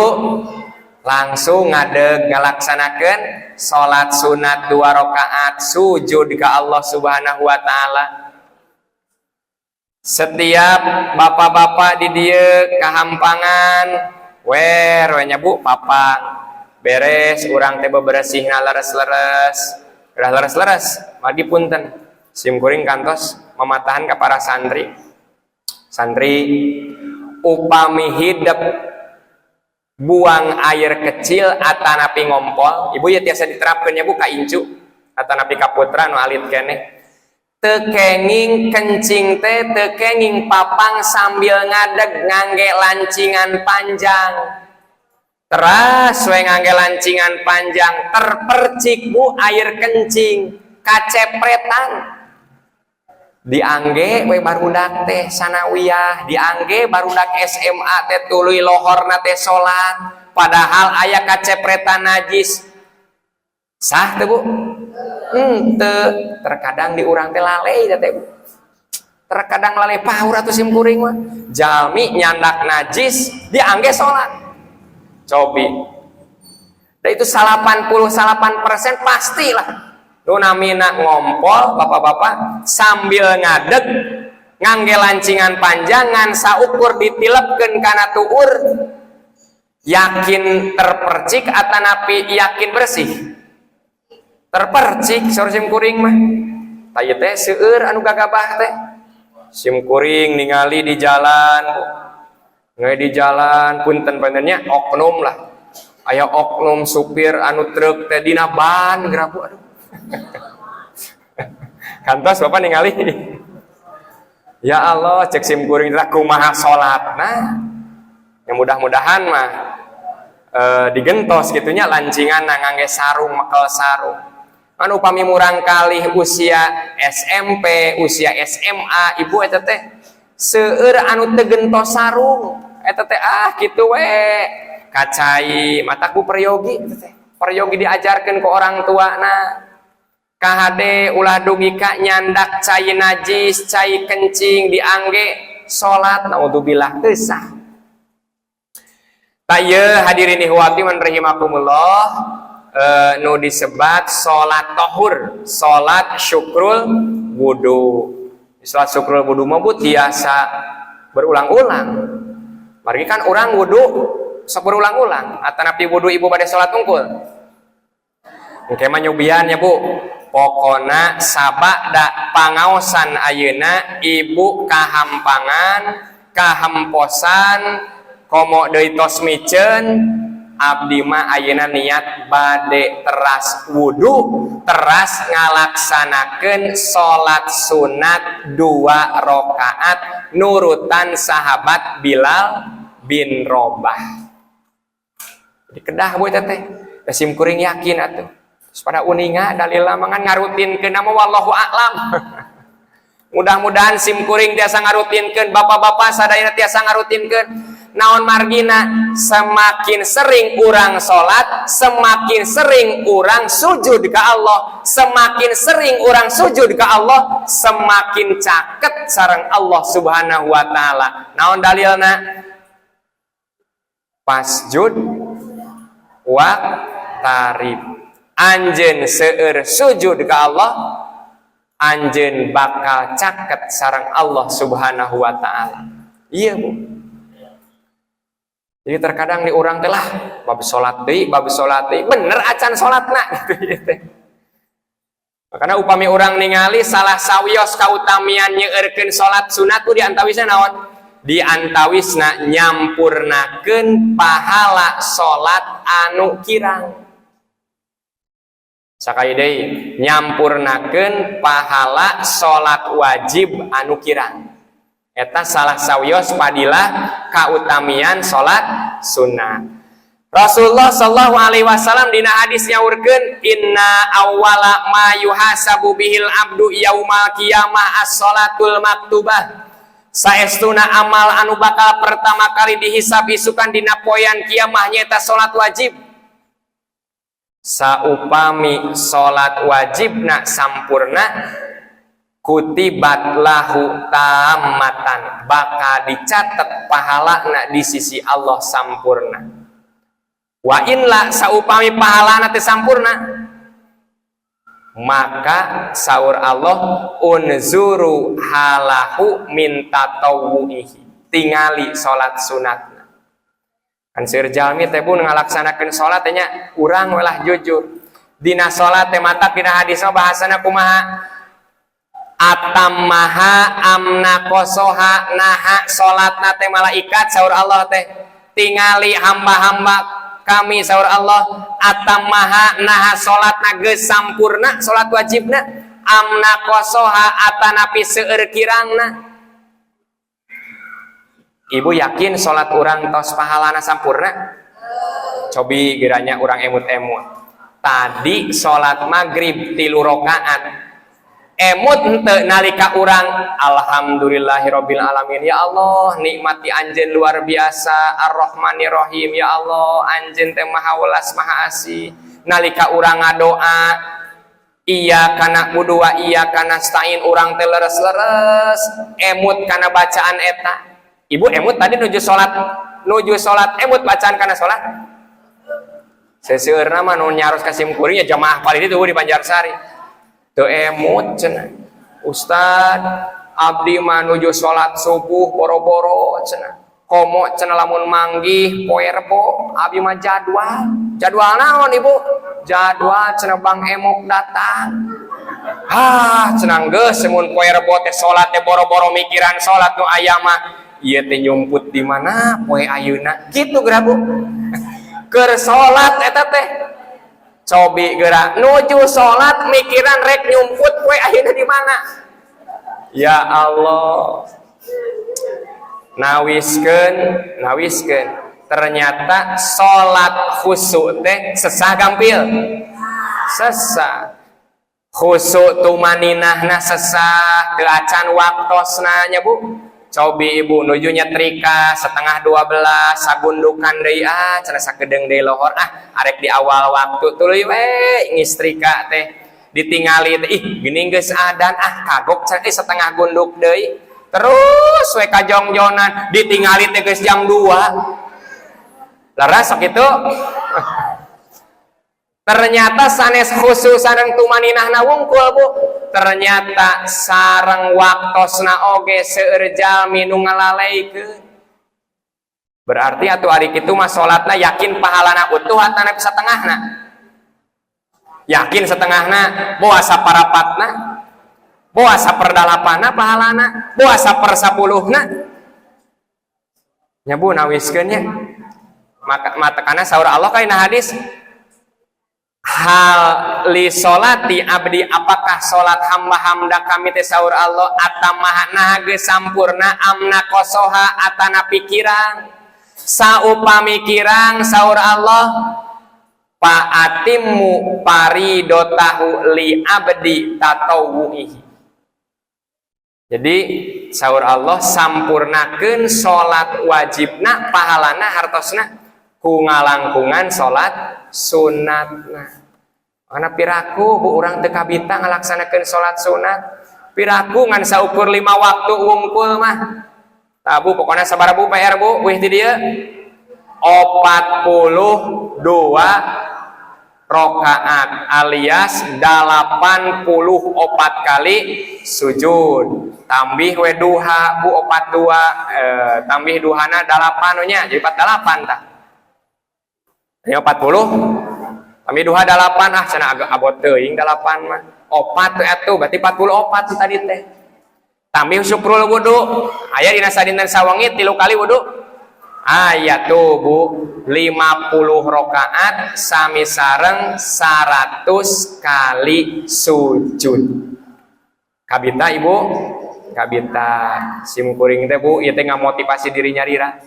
langsung ngadeg ngalaksanakeun salat sunat 2 rakaat, sujud ke Allah Subhanahu wa Taala. Setiap bapak-bapak di dieu kahampangan, wer we nya, Bu, papang beres urang teh beberesihna leres-leres. Udah leres-leres, magi punten, sim kuring kantos mamatahan ke para santri. Santri, upami hidep Buang air kecil atanapi ngompol, ibu ya tiasa diterapkan ya, Bu, ka incu atanapi ka putra nu alit keneh. Teu kenging kencing teh, teu kenging papang sambil ngadeg ngangge lancingan panjang. Teras we ngangge lancingan panjang, terpercik, Bu, air kencing, kacepretan. Diangge we barudak teh sanawiyah, diangge barudak SMA teh, tuluy lohorna teh salat, padahal aya kacepretan najis. Sah teu, Bu? Henteu. Terkadang di urang teh lalai teh, Bu. Terkadang lalai paur atuh sim kuring mah. Jalmi nyandak najis diangge salat. Cobi. Da itu 88% pastilah. Nu namina ngompol, bapak-bapak, sambil ngadeg ngangge lancingan panjang, ngan saukur ditilepkeun kana tuur, yakin terpercik atanapi yakin bersih? Terpercik saur sim kuring mah. Tah, teh seueur anu gagabah teh. Sim kuring ningali di jalan, Bu. Ningali di jalan, punten panjenengannya oknum lah. Aya oknum supir anu truk teh dina ban geura, Bu, aduh. Kantos Bapak ningali? Ya Allah, cek sim kuring teh, kumaha salatna? Ya, mudah-mudahan mah digentos gitunya lancingan ngangge sarung, mekel sarung. Kan upami murang kali usia SMP, usia SMA, ibu, eta teh seueur anu teu gentos sarung. Eta teh, ah, kitu we. Ka cai matak, Bu, peryogi eta teh. Peryogi diajarkeun ke orang tuana. KHD ulah dugi ka nyandak cai najis, cai kencing diangge salat, naudzubillah, teu sah. Tah ieu, hadirin ihwati man rahimakumullah, nu disebat salat tohur, salat syukrul wudu. Salat syukrul wudu mah, Bu, tiasa berulang-ulang. Margi kan urang wudu sok berulang-ulang, atanapi wudu ibu pada salat tungkul. Engke mah nyubian ya, Bu. Pokona sabada pangaosan ayeuna ibu kahampangan, kahemposan, komo deui tos miceun, abdi mah ayeuna niat bade teras wudu, teras ngalaksanakeun salat sunat dua rakaat nurutan sahabat Bilal bin Robah. Jadi kedah, Bu, eta teh. Da sim kuring yakin atuh. Terus pada uninga dalil mangan ngarutinkeun nama, wallahu a'lam. Mudah-mudahan sim kuring tiasa ngarutinkeun, bapak-bapak sadayana tiasa ngarutinkeun. Naon margina? Semakin sering urang sholat, semakin sering urang sujud ke Allah, semakin sering urang sujud ke Allah, semakin caket sareng Allah Subhanahu wa Ta'ala. Naon dalilna? Fasjud waqtarib. Anjeun seueur sujud ke Allah, anjeun bakal caket sareng Allah Subhanahu wa Ta'ala. Iya, Bu. Jadi terkadang di urang teh lah bab salat deui, bab salat deui, bener acan salatna gitu ya teh. Makanya upami urang ningali salah sawios kautamian nyeurkeun salat sunat tuh di antawisna naon? Di antawisna nyampurnakeun pahala salat anu kirang. Sakali deui, nyampurnakeun pahala salat wajib anu kirang. Eta salah sawios padilah kautamian salat sunnah. Rasulullah Shallallahu Alaihi Wasallam dina hadis nyaurkeun, "Inna awwala ma yuhasabu bihil abdu yaumal qiyamah as-salatul maktubah." Saestuna amal anu bakal pertama kali dihisab isukan dina poean kiamah nyaeta salat wajib. Saupami salat wajibna sampurna, kutibat lahu tammatan, bakal dicatat pahalana di sisi Allah sampurna. Wa in la, saupami pahalana teu sampurna, maka saur Allah, unzuru halahu min tatawwuihi, tingali salat sunatna. Kan seueur jalmi teh pun ngalaksanakeun salat teh nya, urang welah jujur dina salat teh. Matak dina hadis mah bahasana kumaha? Atammaha am naqosoha. Naha salatna teh malaikat, saur Allah teh Tingali hamba-hamba kami, saur Allah, atammaha, naha salatna geus sampurna salat wajibna, am naqasoha, atanapi seueur kirangna. Ibu yakin salat urang tos pahalana sampurna? Cobi geura nya urang emut-emut. Tadi salat maghrib 3 rakaat, emut henteu nalika urang alhamdulillahirabbil alamin, ya Allah, nikmati anjeun luar biasa, arrahmanirrahim, ya Allah, anjeun teh maha welas maha asih, nalika urang ngadoa iyyaka na'budu wa iyyaka nasta'in, urang teh leres-leres emut kana bacaan eta? Ibu emut tadi nuju salat emut bacaan kana salat? Seseueurna mah nu nyaros ka simkuring ya jamaah paling itu di Banjarsari teu emut cenah. Ustad, abdi mah nuju salat subuh boro-boro cenah, komo cenah lamun manggih poe Rebo abdi mah jadwal. Jadwal naon, Ibu? Jadwal cenah Bang Emok datang. Ah, cenah, geus mun poe Rebo teh salat teh boro-boro mikiran salat, nu aya mah ieu teh nyumput di mana poe ayeuna kitu geura, Bu. Keur salat eta teh, cobi geura nuju salat mikiran rek nyumput poe ayeuna di mana. Ya Allah, nawiskeun nawiskeun, ternyata salat khusyuk teh sesah gampil, sesah. Khusyuk tumaninahna sesah, teu acan waktosna nya, Bu. Cobi Ibu nuju nyetrika 11.30, sagundukan deui, ah cenah, sakedeung deui lohor, ah arek di awal waktu tuluy we ngistrika teh. Ditingali teh, ih, gini geus adan, ah kagok cenah, eh, setengah gunduk deui, terus we kajongjonan, ditingali teh geus jam 2. Leres sok itu? Ternyata sanes khusyuk sareng tumaninahna wungkul, Bu. Ternyata sareng waktosna oge seueur jalmi nu ngalaleikeun. Berarti atuh ari kitu mah salatna yakin pahalana utuh atanapi satengahna? Yakin setengahna? Boa saparapatna, boa saperdalapanna pahalana, boa sapersapuluhna nya, Bu. Nawiskeun nya. Maka matakana saur Allah kaina hadis, hal li solati abdi, apakah solat hamba-hamba kami teh, saur Allah, atammaha, nah geus sampurna, am naqasoha, atana pikiran. Saupami kirang, saur Allah, fa atimmu faridotahu li abdi tatawwuihi. Jadi saur Allah, sampurnakeun salat wajibna, pahalana hartosna ku ngalangkungan salat sunatna. Karena piraku, Bu, urang teu kabita ngalaksanakeun salat sunat? Piraku ngan saukur 5 waktu wungkul mah? Tah, Bu, pokoknya sabaraha, Bu, PR, Bu, wih ti dieu? 42 rokaat alias 84 kali sujud, tambih we duha, Bu, opat dua, tambih duhana dalapan nya, jadi 48 tah. Ini 40 tambih duha dalapan. Ah cenah, agak abot teuing dalapan mah. Opat tuh atuh, berarti 44 tadi teh. Tambih syukrul wudu, aya dina sadinten sawengi 3 kali wudu, aya tuh, Bu. 50 rokaat sami sareng 100 kali sujud. Kabita, Ibu? Kabita. Sim kuring teh, Bu, ieu teh ngamotivasi diri nyarira,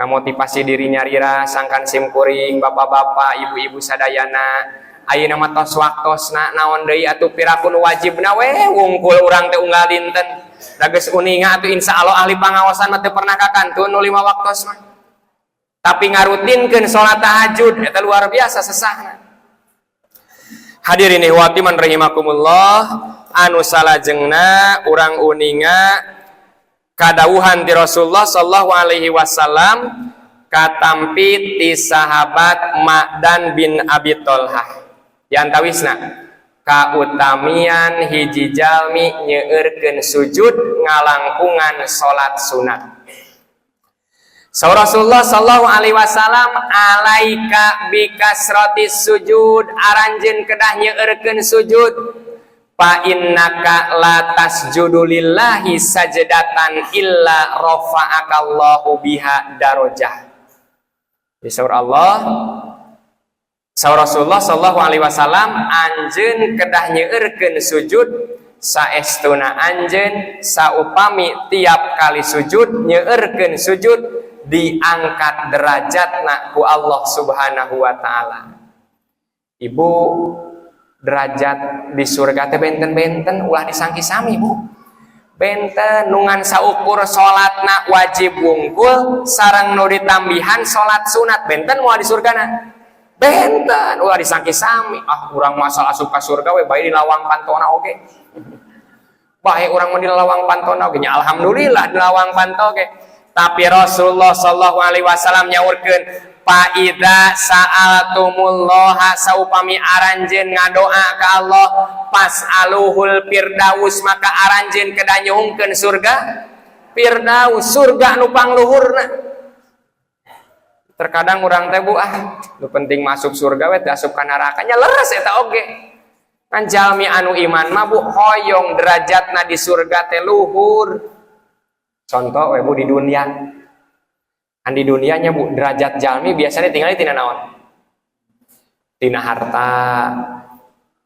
ngamotivasi diri nyarira. Sangkan sim kuring, bapak-bapak, ibu-ibu sadayana, ayeuna mah tos waktosna, naon deui atuh? Piraku nu wajibna we wungkul urang teh unggal dinten. Da geus uninga atuh, insya Allah ahli pangaosan mah teu pernah kakantun nu 5 waktos mah. Tapi ngarutinkeun salat tahajud eta luar biasa sesahna. Hadirin ikhwati man rahimakumullah, anu salajengna urang uninga kadawuhan ti Rasulullah sallallahu alaihi wasallam katampi ti sahabat Ma'dan bin Abi Tolhah. Di antawisna kautamian hiji jalmi nyeurkeun sujud ngalangkungan salat sunat. Saur Rasulullah sallallahu alaihi wasallam, alaika bikasratis sujud, aranjeun kedah nyeurkeun sujud, fa innaka la tasjudu lillahi sajdatan illa rafa'akallahu biha darajah. Di saur Allah, saur Rasulullah sallallahu alaihi wasallam, anjeun kedah nyeurkeun sujud saestuna anjeun saupami tiap kali sujud nyeurkeun sujud diangkat derajatna ku Allah Subhanahu wa taala. Ibu, derajat di surga teh benten-benten, ulah disangki sami, Bu. Benten nu ngan saukur salatna wajib wungkul sareng nu ditambihan salat sunat, benten moal di surgana. Benten, ulah disangki sami. Ah, urang masal asup ka surga we bae di lawang pantona oge. Bae urang mah di lawang pantona oge nya, alhamdulillah di lawang panto oge. Tapi Rasulullah sallallahu alaihi wasallam nyaurkeun, "Fa idza sa'altumullaha," saupami aranjeun ngadoa ka Allah, "fas'aluhul firdaus," maka aranjeun kedah nyuhunkeun surga firdaus, surga nu pangluhurna. Terkadang urang teh, Bu, ah, nu penting masuk surga we, teu asup ka neraka nya. Leres eta oge. Kan jalmi anu iman mah, Bu, hoyong derajatna di surga teh luhur. Contoh we, Bu, di dunia. Kan di dunianya, Bu, derajat jalmi biasanya tinggal tina naon? Tina harta,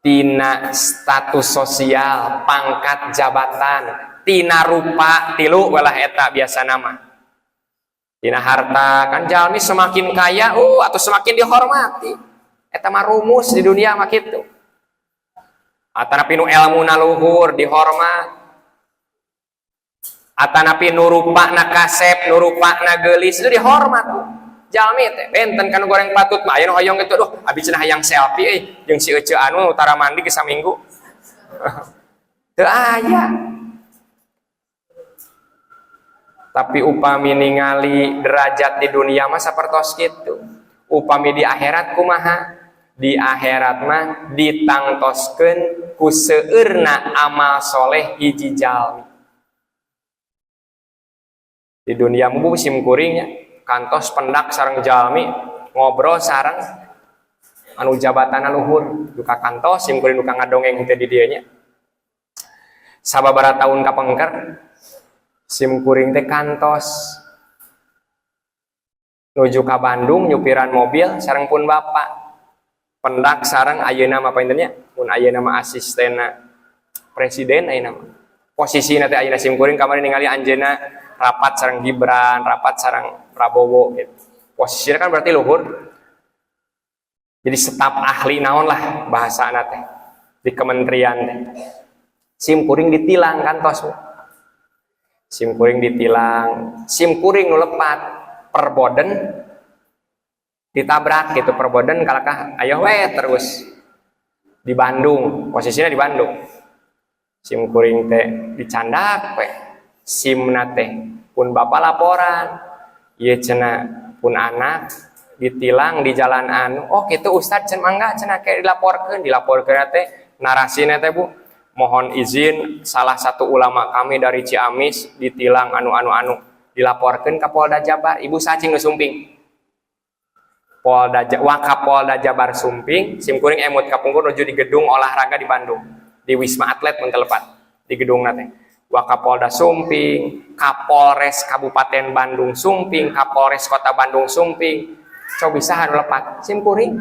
tina status sosial, pangkat jabatan, tina rupa, tilu welah eta biasa nama. Tina harta, kan jalmi semakin kaya, atau semakin dihormati. Eta mah rumus di dunia mah kitu. Atanapi nu elmuna luhur dihormat. Atanapi nu rupana kasep, nu rupana geulis itu dihormat. Jalmi teh benten kan goreng patut mah aya nu hoyong kitu, duh, abi cenah hayang selfie euy jeung si ece anu tara mandi ge saminggu. Teu aya. Tapi upami ningali derajat di dunia mah sapertos kitu. Upami di akhirat kumaha? Di akhirat mah ditangtoskeun ku seueurna amal soleh hiji jalmi. Di dunia mah, Bu, sim kuringnya kantos pendak sareng jalmi ngobrol sareng anu jabatan luhur duka kantos sim kuring duka ngadongeng teh di dieu nya. Sababaraha tahun kapengker sim kuring teh kantos nuju ka Bandung nyupiran mobil sareng pun bapak, pendak sareng ayeuna mah panginten nya, mun ayeuna mah asistena presiden ayeuna mah posisina teh. Ayeuna sim kuring kamari ningali anjeunna rapat sareng Gibran, rapat sareng Prabowo gitu. Posisinya kan berarti luhur, jadi staf ahli naon lah bahasa teh di kementerian teh. Sim kuring ditilang kantos, Bu. Sim kuring ditilang, sim kuring nu lepat verboden, ditabrak gitu verboden, kalakah ayo we terus di Bandung, posisinya di Bandung. Sim kuring teh dicandak we simna teh, pun bapak laporan, ieu cenah pun anak ditilang di jalan anu. Oh gitu, Ustad, cenah, mangga cenah kayak dilaporkeun. Dilaporkeun teh narasina teh, Bu, mohon izin, salah satu ulama kami dari Ciamis ditilang anu anu anu. Dilaporkeun ke Polda Jabar. Ibu, cicing nu sumping Polda, Wakapolda Jabar sumping. Sim kuring emut kapungkur nuju di gedung olahraga di Bandung, di Wisma Atlet mun lepat di gedung teh. Wakapolda sumping, Kapolres Kabupaten Bandung sumping, Kapolres Kota Bandung sumping. Cobi saha nu lepat? Sim kuring.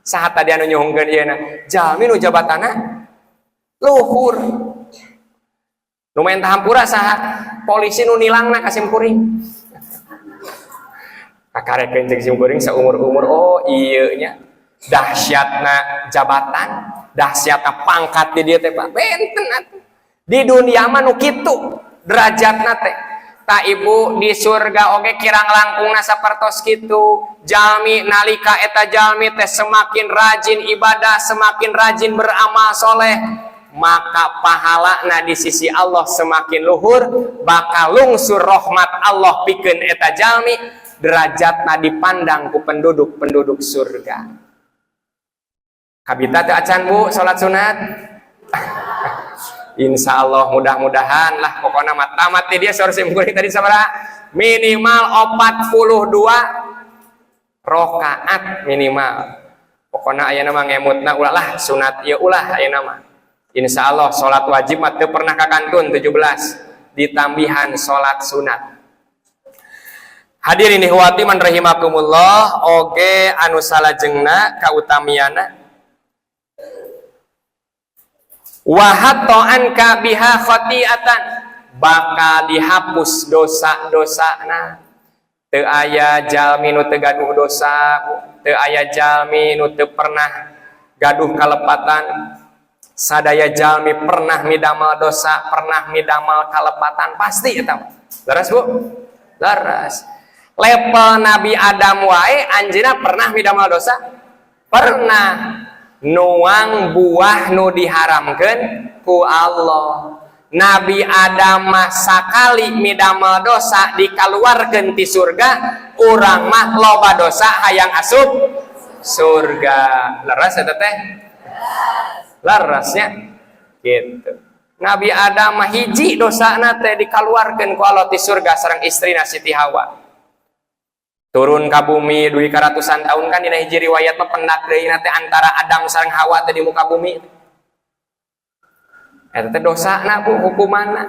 Saha tadi anu nyuhungkeun ieu na? Jalmi nu jabatanna luhur. Nu menta hampura saha? Polisi nu nilangna ka sim kuring. Kakarekeun cek sim kuring saumur-umur, oh iya nya dahsyatna jabatan, dahsyatna pangkat di dieu teh, Pak, benten atuh. Di dunia mah nu kitu derajatna teh. Tak, Ibu, di surga oge kirang langkungna sapertos kitu. Jalmi nalika eta jalmi teh semakin rajin ibadah, semakin rajin beramal soleh, maka pahalana di sisi Allah semakin luhur, bakal lungsur rahmat Allah pikeun eta jalmi, derajatna dipandang ku penduduk-penduduk surga. Kabita teu acan, Bu, salat sunat? Insya Allah mudah-mudahan lah, pokoknya mah tamat di dia sore sim kuring tadi sabaraha? Minimal 42 rokaat minimal. Pokoknya ayeuna mah ngemutna ulah lah sunat ieu, ulah ayeuna mah. Insya Allah salat wajib mah teu pernah kakantun 17 ditambihan salat sunat. Hadirin ikhwati man rahimakumullah, oge anu salajengna kautamiana wa hatta anka biha khati'atan, bakal dihapus dosa-dosana. Teu aya jalmi nu teu gaduh dosa, teu aya jalmi nu teu pernah gaduh kalepatan. Sadaya jalmi pernah midamal dosa, pernah midamal kalepatan, pasti eta mah. Leres Bu? Leres. Level Nabi Adam wae anjeunna pernah midamal dosa? Pernah. Nuang buah nu diharamkeun ku Allah. Nabi Adam mah sakali midamal dosa dikaluarkeun ti surga, urang mah loba dosa hayang asup surga. Leres eta teh? Leresnya gitu. Nabi Adam mah hiji dosana teh dikaluarkeun ku Allah ti surga sareng istrina Siti Hawa. Turun ka bumi dugi ka ratusan tahun kan dina hiji riwayat mah pendak deui teh antara Adam sareng Hawa teh di muka bumi. Eta teh dosana Bu, hukumanna.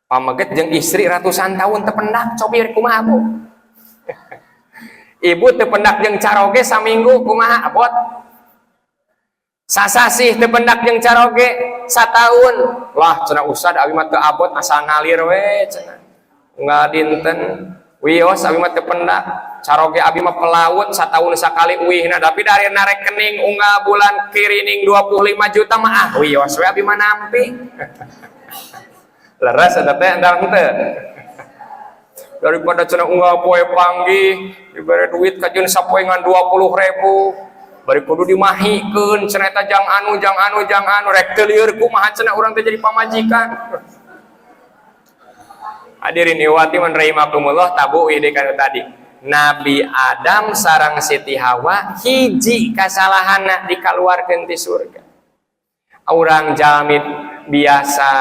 Pameget jeung istri ratusan tahun teu pendak, cobi kumaha Bu? Ibu teu pendak jeung caroge saminggu kumaha abot? Sasasih teu pendak jeung caroge sataun. Lah cenah ustad abi mah teu abot asal ngalir we cenah. Unggal dinten wios abi mah teu pendak. Caroge abi mah pelaut sataun sakali uihna, tapi dari rekening unggal bulan kirining 25 juta mah ah wios we abi mah nampi. Leres eta teh entah henteu. Daripada cenah unggal poe panggih dibere duit kajeun sapoe ngan 20.000. Bari kudu dimahikeun cenah eta jang anu jang anu jang anu rek teu lieur kumaha cenah urang teh jadi pamajikan. Hadirin iwati man rahimakumullah, tabu ide kanu tadi. Nabi Adam sareng Siti Hawa hiji kasalahanna dikaluarkeun ti surga. Urang jalmi biasa,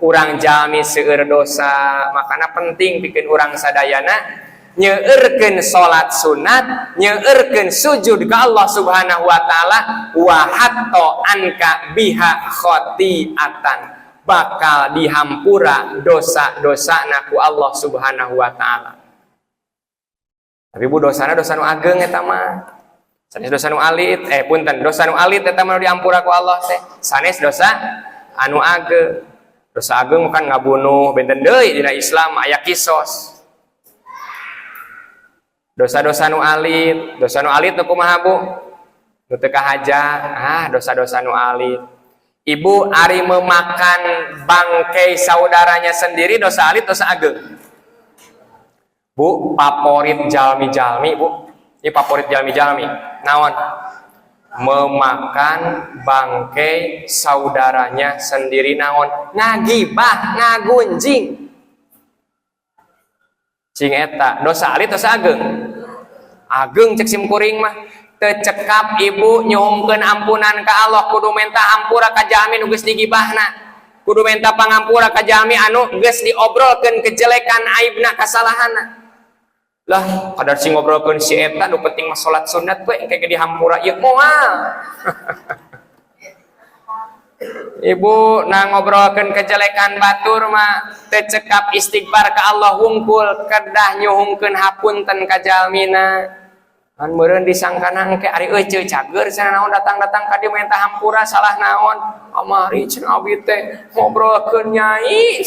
urang jalmi seueur dosa, makana penting pikeun urang sadayana nyeurkeun salat sunat, nyeurkeun sujud ka Allah Subhanahu wa taala, wa hatta anka biha khati'atan, bakal dihampura dosa-dosana ku Allah Subhanahu wa taala. Tapi Bu, dosana dosa nu ageng eta mah. Sanes dosa nu alit, punten, dosa nu alit eta mah nu dihampura ku Allah teh. Sanes dosa anu ageng. Dosa ageng kan ngabunuh, benten deui dina Islam aya kisos. Dosa-dosa nu alit, dosa nu alit nu kumaha Bu? Nu teu kahaja, ah dosa-dosa nu alit. Ibu ari memakan bangkai saudaranya sendiri dosa alit dosa ageng? Bu, favorit jalmi-jalmi Bu. Ini favorit jalmi-jalmi. Naon? Memakan bangkai saudaranya sendiri naon? Ngagibah, ngagunjing. Cing eta, dosa alit dosa ageng? Ageng cek sim kuring mah. Teu cekap ibu nyuhunkeun ampunan ka Allah, kudu menta hampura ka jalmi nu geus digibahna. Kudu menta pangampura ka jalmi anu geus diobrolkeun kejelekan aibna kasalahanna. Lah, kadar sing ngobrolkeun si eta nu penting mah salat sunat we engke ge dihampura ieu moal. Ibu na ngobrolkeun kejelekan batur mah teu cekap istighfar ka Allah wungkul, kedah nyuhunkeun hapunten ka jalmina. Kan meureun disangkana engke ari euceu cager cenah naon datang-datang ka dieu minta hampura salah naon. Kamari cenah abi teh ngobrolkeun nyai.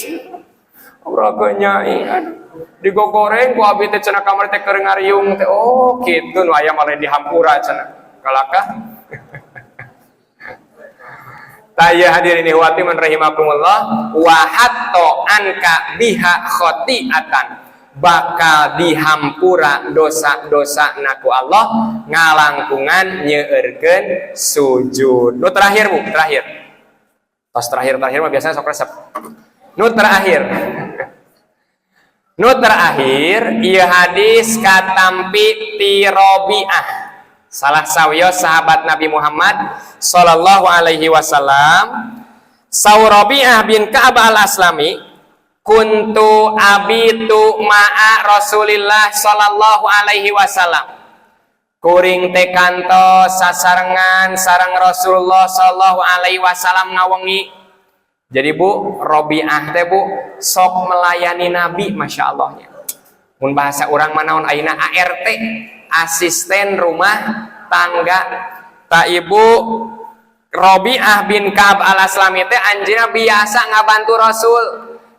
Ngobrolkeun nyai aduh. Digogoreng ku abi teh cenah kamari teh keur ngariung teh. Oh kitu nu aya mah lain dihampura cenah. Kalakah? Taya hadirin ikhwati man rahimakumullah, wa hatta anka biha khati'atan, bakal dihampura dosa-dosa naku Allah ngalangkungan nyeurkeun sujud. Nu terakhir Bu, terakhir. Tos terakhir-terakhir mah biasanya sok resep. Nu terakhir. Nu terakhir ieu hadis katampi ti Rabi'ah, salah sawios sahabat Nabi Muhammad sallallahu alaihi wasallam. Saur Rabi'ah bin Ka'ab al-Aslami, kuntu abitu ma'a Rasulillah sallallahu alaihi wasallam, kuring teh kantos sasarengan sareng Rasulullah sallallahu alaihi wasallam ngawengi. Jadi Bu, Rabi'ah teh Bu sok melayani Nabi, masya Allahnya. Mun bahasa urang mah naon ayeuna? ART, asisten rumah tangga. Tah, Ibu, Robiah bin Ka'ab al-Aslami teh anjeunna biasa ngabantu Rasul.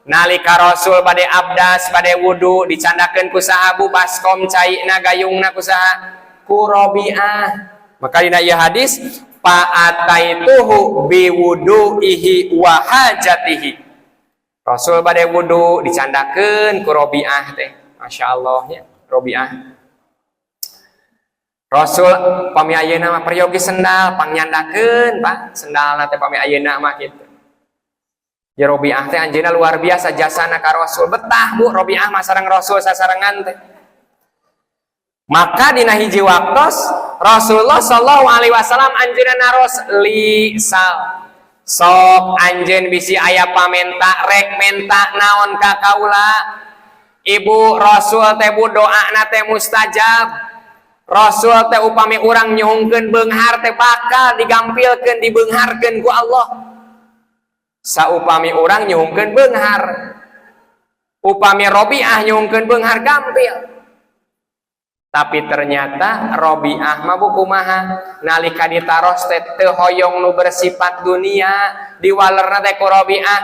Nalika Rasul bade abdas, bade wudu, dicandakeun ku saha, Bu, baskom caina, gayungna? Ku saha? Ku Robiah. Maka dina ieu hadis, fa'ataituhu biwudu'ihi wa hajatihi. Rasul bade wudu dicandakeun ku Robiah teh. Masya Allah ya, Robiah. Rasul pami ayeuna mah peryogi sendal, pangnyandakeun, Pak, sendalna teh pami ayeuna mah kitu. Ya, Robiah teh anjeunna luar biasa jasana ka Rasul. Betah, Bu, Robiah mah sareng Rasul sasarengan teh. Maka dina hiji waktos Rasulullah Shallallahu alaihi wasallam anjeunna naros, li sal, sok anjeun bisi aya pamenta, rek menta naon ka kaula? Ibu, Rasul teh, Bu, doana teh mustajab. Rasul teh upami urang nyuhunkeun beunghar teh bakal digampilkeun, dibeungharkeun ku Allah. Saupami urang nyuhunkeun beunghar, upami Robiah nyuhunkeun beunghar, gampil. Tapi ternyata Robiah mah, Bu, kumaha? Nalika ditaros teh teu hoyong nu bersifat dunia. Diwalerna teh ku Robiah,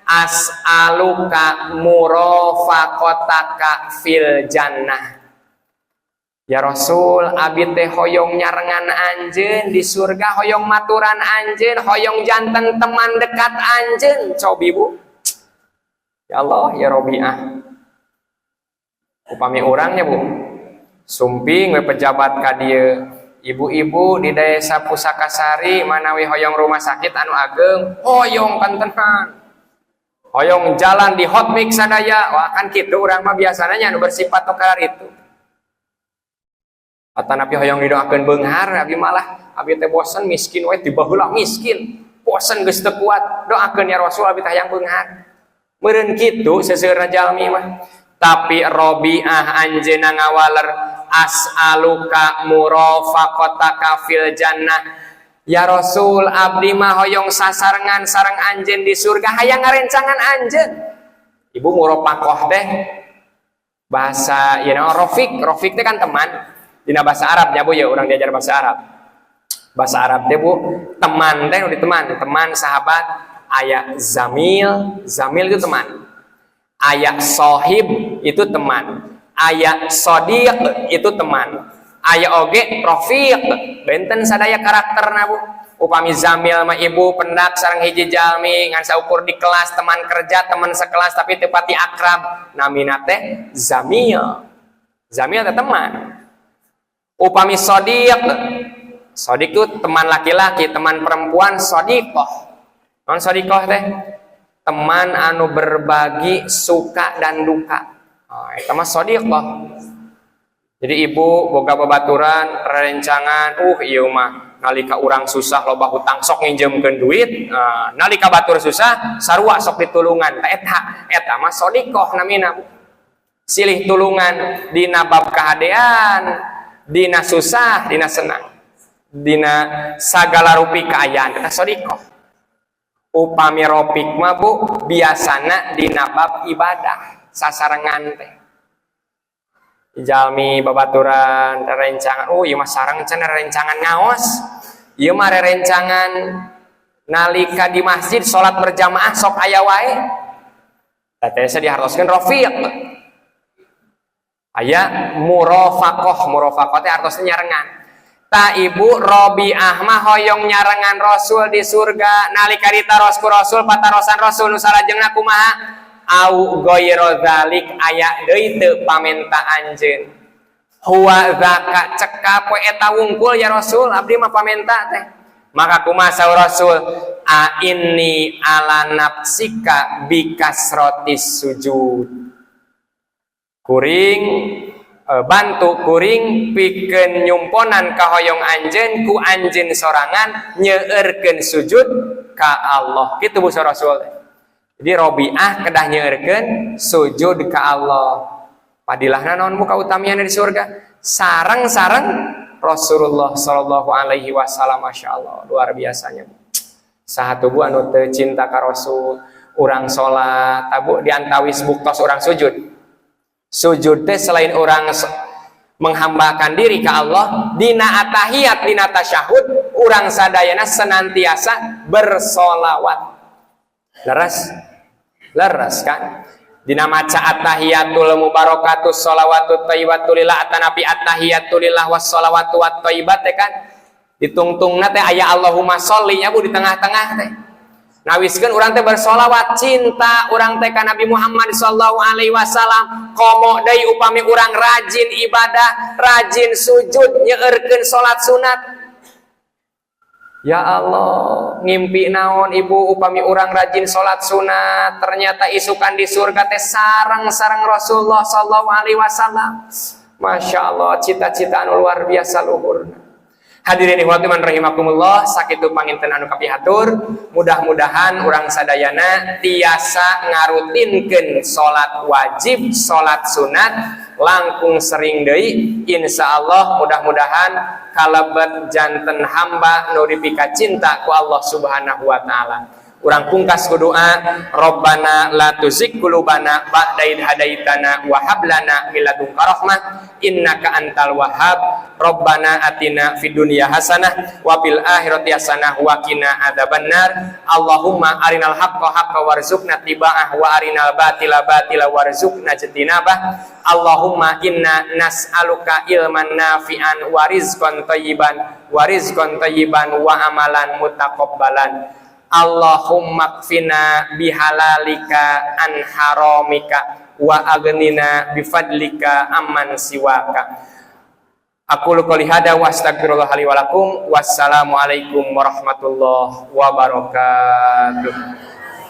as'aluka murafaqataka fil jannah. Ya Rasul, abi teh hoyong nyarengan anjeun di surga, hoyong maturan anjeun, hoyong janten teman dekat anjeun. Cobi, Bu. Ya Allah, ya Robiah. Upami urangnya, Bu, sumping we pejabat ka dieu. Ibu-ibu di desa Pusakasari manawi hoyong rumah sakit anu ageng, hoyong kantenan. Hoyong jalan di hot mix sadaya, wah, kan kitu urang mah biasanya anu bersifat tokalar itu. Atanapi hoyong didoakeun beunghar, abi malah abi teh bosen miskin we, ti baheula miskin. Bosen, geus teu kuat, doakeun ya Rasul, abi teh hayang beunghar. Meureun kitu seseueurna jalmi mah. Tapi Robiah anjeunna ngawaler, as'aluka murafaqataka fil jannah. Ya Rasul, abdi mah hoyong sasarengan sareng anjeun di surga, hayang ngarencangan anjeun. Ibu, murafaqah teh bahasa rofik, rofik teh kan teman. Dina bahasa Arab ya, Bu, ya, orang diajar bahasa Arab. Bahasa Arab teh, Bu, teman teh udah teman, teman, sahabat, aya zamil, zamil itu teman. Aya sohib itu teman. Aya sodiq itu teman. Aya oge rofiq, benten sadaya karakterna, Bu. Upami zamil mah, Ibu, pendak sareng hiji jalmi ngan saukur di kelas, teman kerja, teman sekelas, tapi teu pati akrab, namina teh zamil. Zamil teh teman. Upami sodiq, sodiq itu teman laki-laki, teman perempuan sodiqoh. Non sodiqoh teh teman anu berbagi suka dan duka. Oh, eta mah sodiqoh. Jadi Ibu boga babaturan rencangan, ieu mah nalika urang susah, loba hutang, sok nginjemkeun duit, nalika batur susah sarua sok ditulungan. Tah, eta eta mah sodiqoh namina. Silih tulungan dina bab kahadean, dina susah, dina senang, dina sagala rupi kaayaan, eta sodiqoh. Upami rofik mah, Bu, biasana dina bab ibadah sasarengan teh. Jalmi babaturan rerencangan, oh, ieu mah sareng cenah rerencangan ngaos, ieu mah rerencangan nalika di masjid salat berjamaah sok aya wae. Tah, teh dihartoskeun rofiq. Aya murafaqah, murafaqah teh artosna nyarengan. Tah, Ibu, Robiah mah hoyong nyarengan Rasul di surga. Nalika ditaros ku Rasul, patarosan Rasul nu salajengna kumaha? Au ghairu dzalik, aya deui teu pamenta anjeun? Huwa dzaka, cekap we eta wungkul ya Rasul, abdi mah pamenta teh. Maka kumaha saur Rasul? A inni ala nafsika bikasrotis sujud. Kuring bantu kuring pikeun nyumponan kahoyong anjeun ku anjeun sorangan nyeueurkeun sujud ka Allah. Kitu, Bu, saur Rasul. Jadi Robiah kedah nyeueurkeun sujud ka Allah. Padilahna naon, Bu, kautamian di surga? Sareng-sareng Rasulullah Shallallahu alaihi wasallam. Masya Allah, luar biasanya. Saha tuh, Bu, anu teu cinta ka Rasul? Urang salat, Bu, diantawis buktos urang sujud. Sujud teh selain urang menghambakan diri ke Allah, dina atahiyat, dina tasyahud, urang sadayana senantiasa bersolawat. Leres, leres kan? Dina maca attahiyatul mubarakatuh sholawatut thayyibatu lillah atanapi attahiyatu lillah was sholawatu wat thayyibat teh kan ditungtungna teh aya Allahumma sholli nya, Bu, di tengah-tengah teh. Nawiskeun urang teh bersolawat cinta urang teh ka Nabi Muhammad sallallahu alaihi wasallam. Komo deui upami urang rajin ibadah, rajin sujud, nyeurkeun salat sunat. Ya Allah, ngimpi naon, Ibu, upami urang rajin salat sunat, ternyata isukan di surga teh sareng-sareng Rasulullah sallallahu alaihi wasallam. Masya Allah, cita-cita anu luar biasa luhur. Hadirin ikhwati man rahimakumullah, sakitu panginten anu kapihatur. Mudah-mudahan urang sadayana tiasa ngarutinkeun salat wajib, salat sunat langkung sering deui. Insyaallah mudah-mudahan kalebet janten hamba nu dipika cinta ku Allah Subhanahu wa taala. Urang pungkas ku doa, Rabbana la tuzigh qulubana ba'da idh hadaitana wa hab lana min ladunka rahmah innaka antal wahhab. Rabbana atina fid dunya hasanah wa fil akhirati hasanah wa qina adzabannar. Allahumma arinal haqqa haqqa warzuqna ittiba'ah wa arinal batila batila warzuqna ijtinabah. Allahumma inna nas'aluka ilman nafi'an wa rizqan thayyiban wa rizqan thayyiban wa amalan mutaqabbalan. Allahumma kfina bihalalika an haramika wa aghnina bifadlika amman siwaka. Aqulu qouli hada wa astaghfirullah li wa lakum. Wassalamualaikum warahmatullahi wabarakatuh.